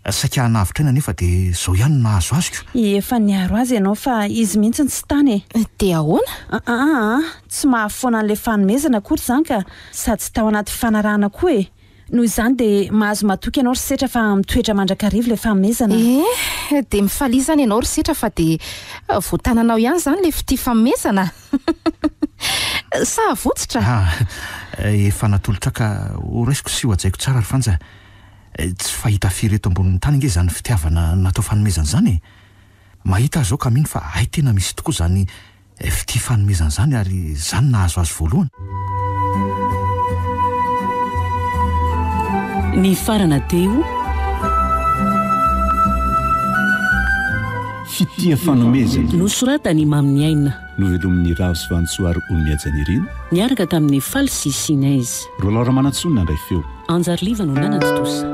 Saika hanavotra aina nefa dia izao ihany no nahazo azoko. Efa niaro azy ianao fa izy mihitsy no tsy tany e. Dia ahoana? Aa, tsy mahafoana an'ilay fanomezana akory izany ka, sady tsy tao anaty fifanarahana koa e. Noho izany dia mahazo matoky ianao ry Setra fa mitoetra mandrakariva ilay fanomezana. Eh, dia mifalia izany ianao ry Setra fa dia voatananao ihany izany ilay fitia fanomezana. Sa avotsitra? Ah, efa natolotra ka horaisiko sy hohajaiko tsara ry Fanja. Tsy fahita firy eto ambonin'ny tany ange izany fitiavana natao fanomezana izany e! Mahita aho izao ka mino fa hay tena misy tokoa izany fitia fanomezana izany ary izany nahazo azy voalohany. Nifarana teo. Fitia fanomezana. Nosoratan'i Maminiaina. Novelomin'i Ravo sy Vanintsoa ary Onimihaja Nirina. Niaraka tamin'i Faly sy Sinezy. Rolland Ramanantsoa no nandray feo. Anjariliva no nanatontosa.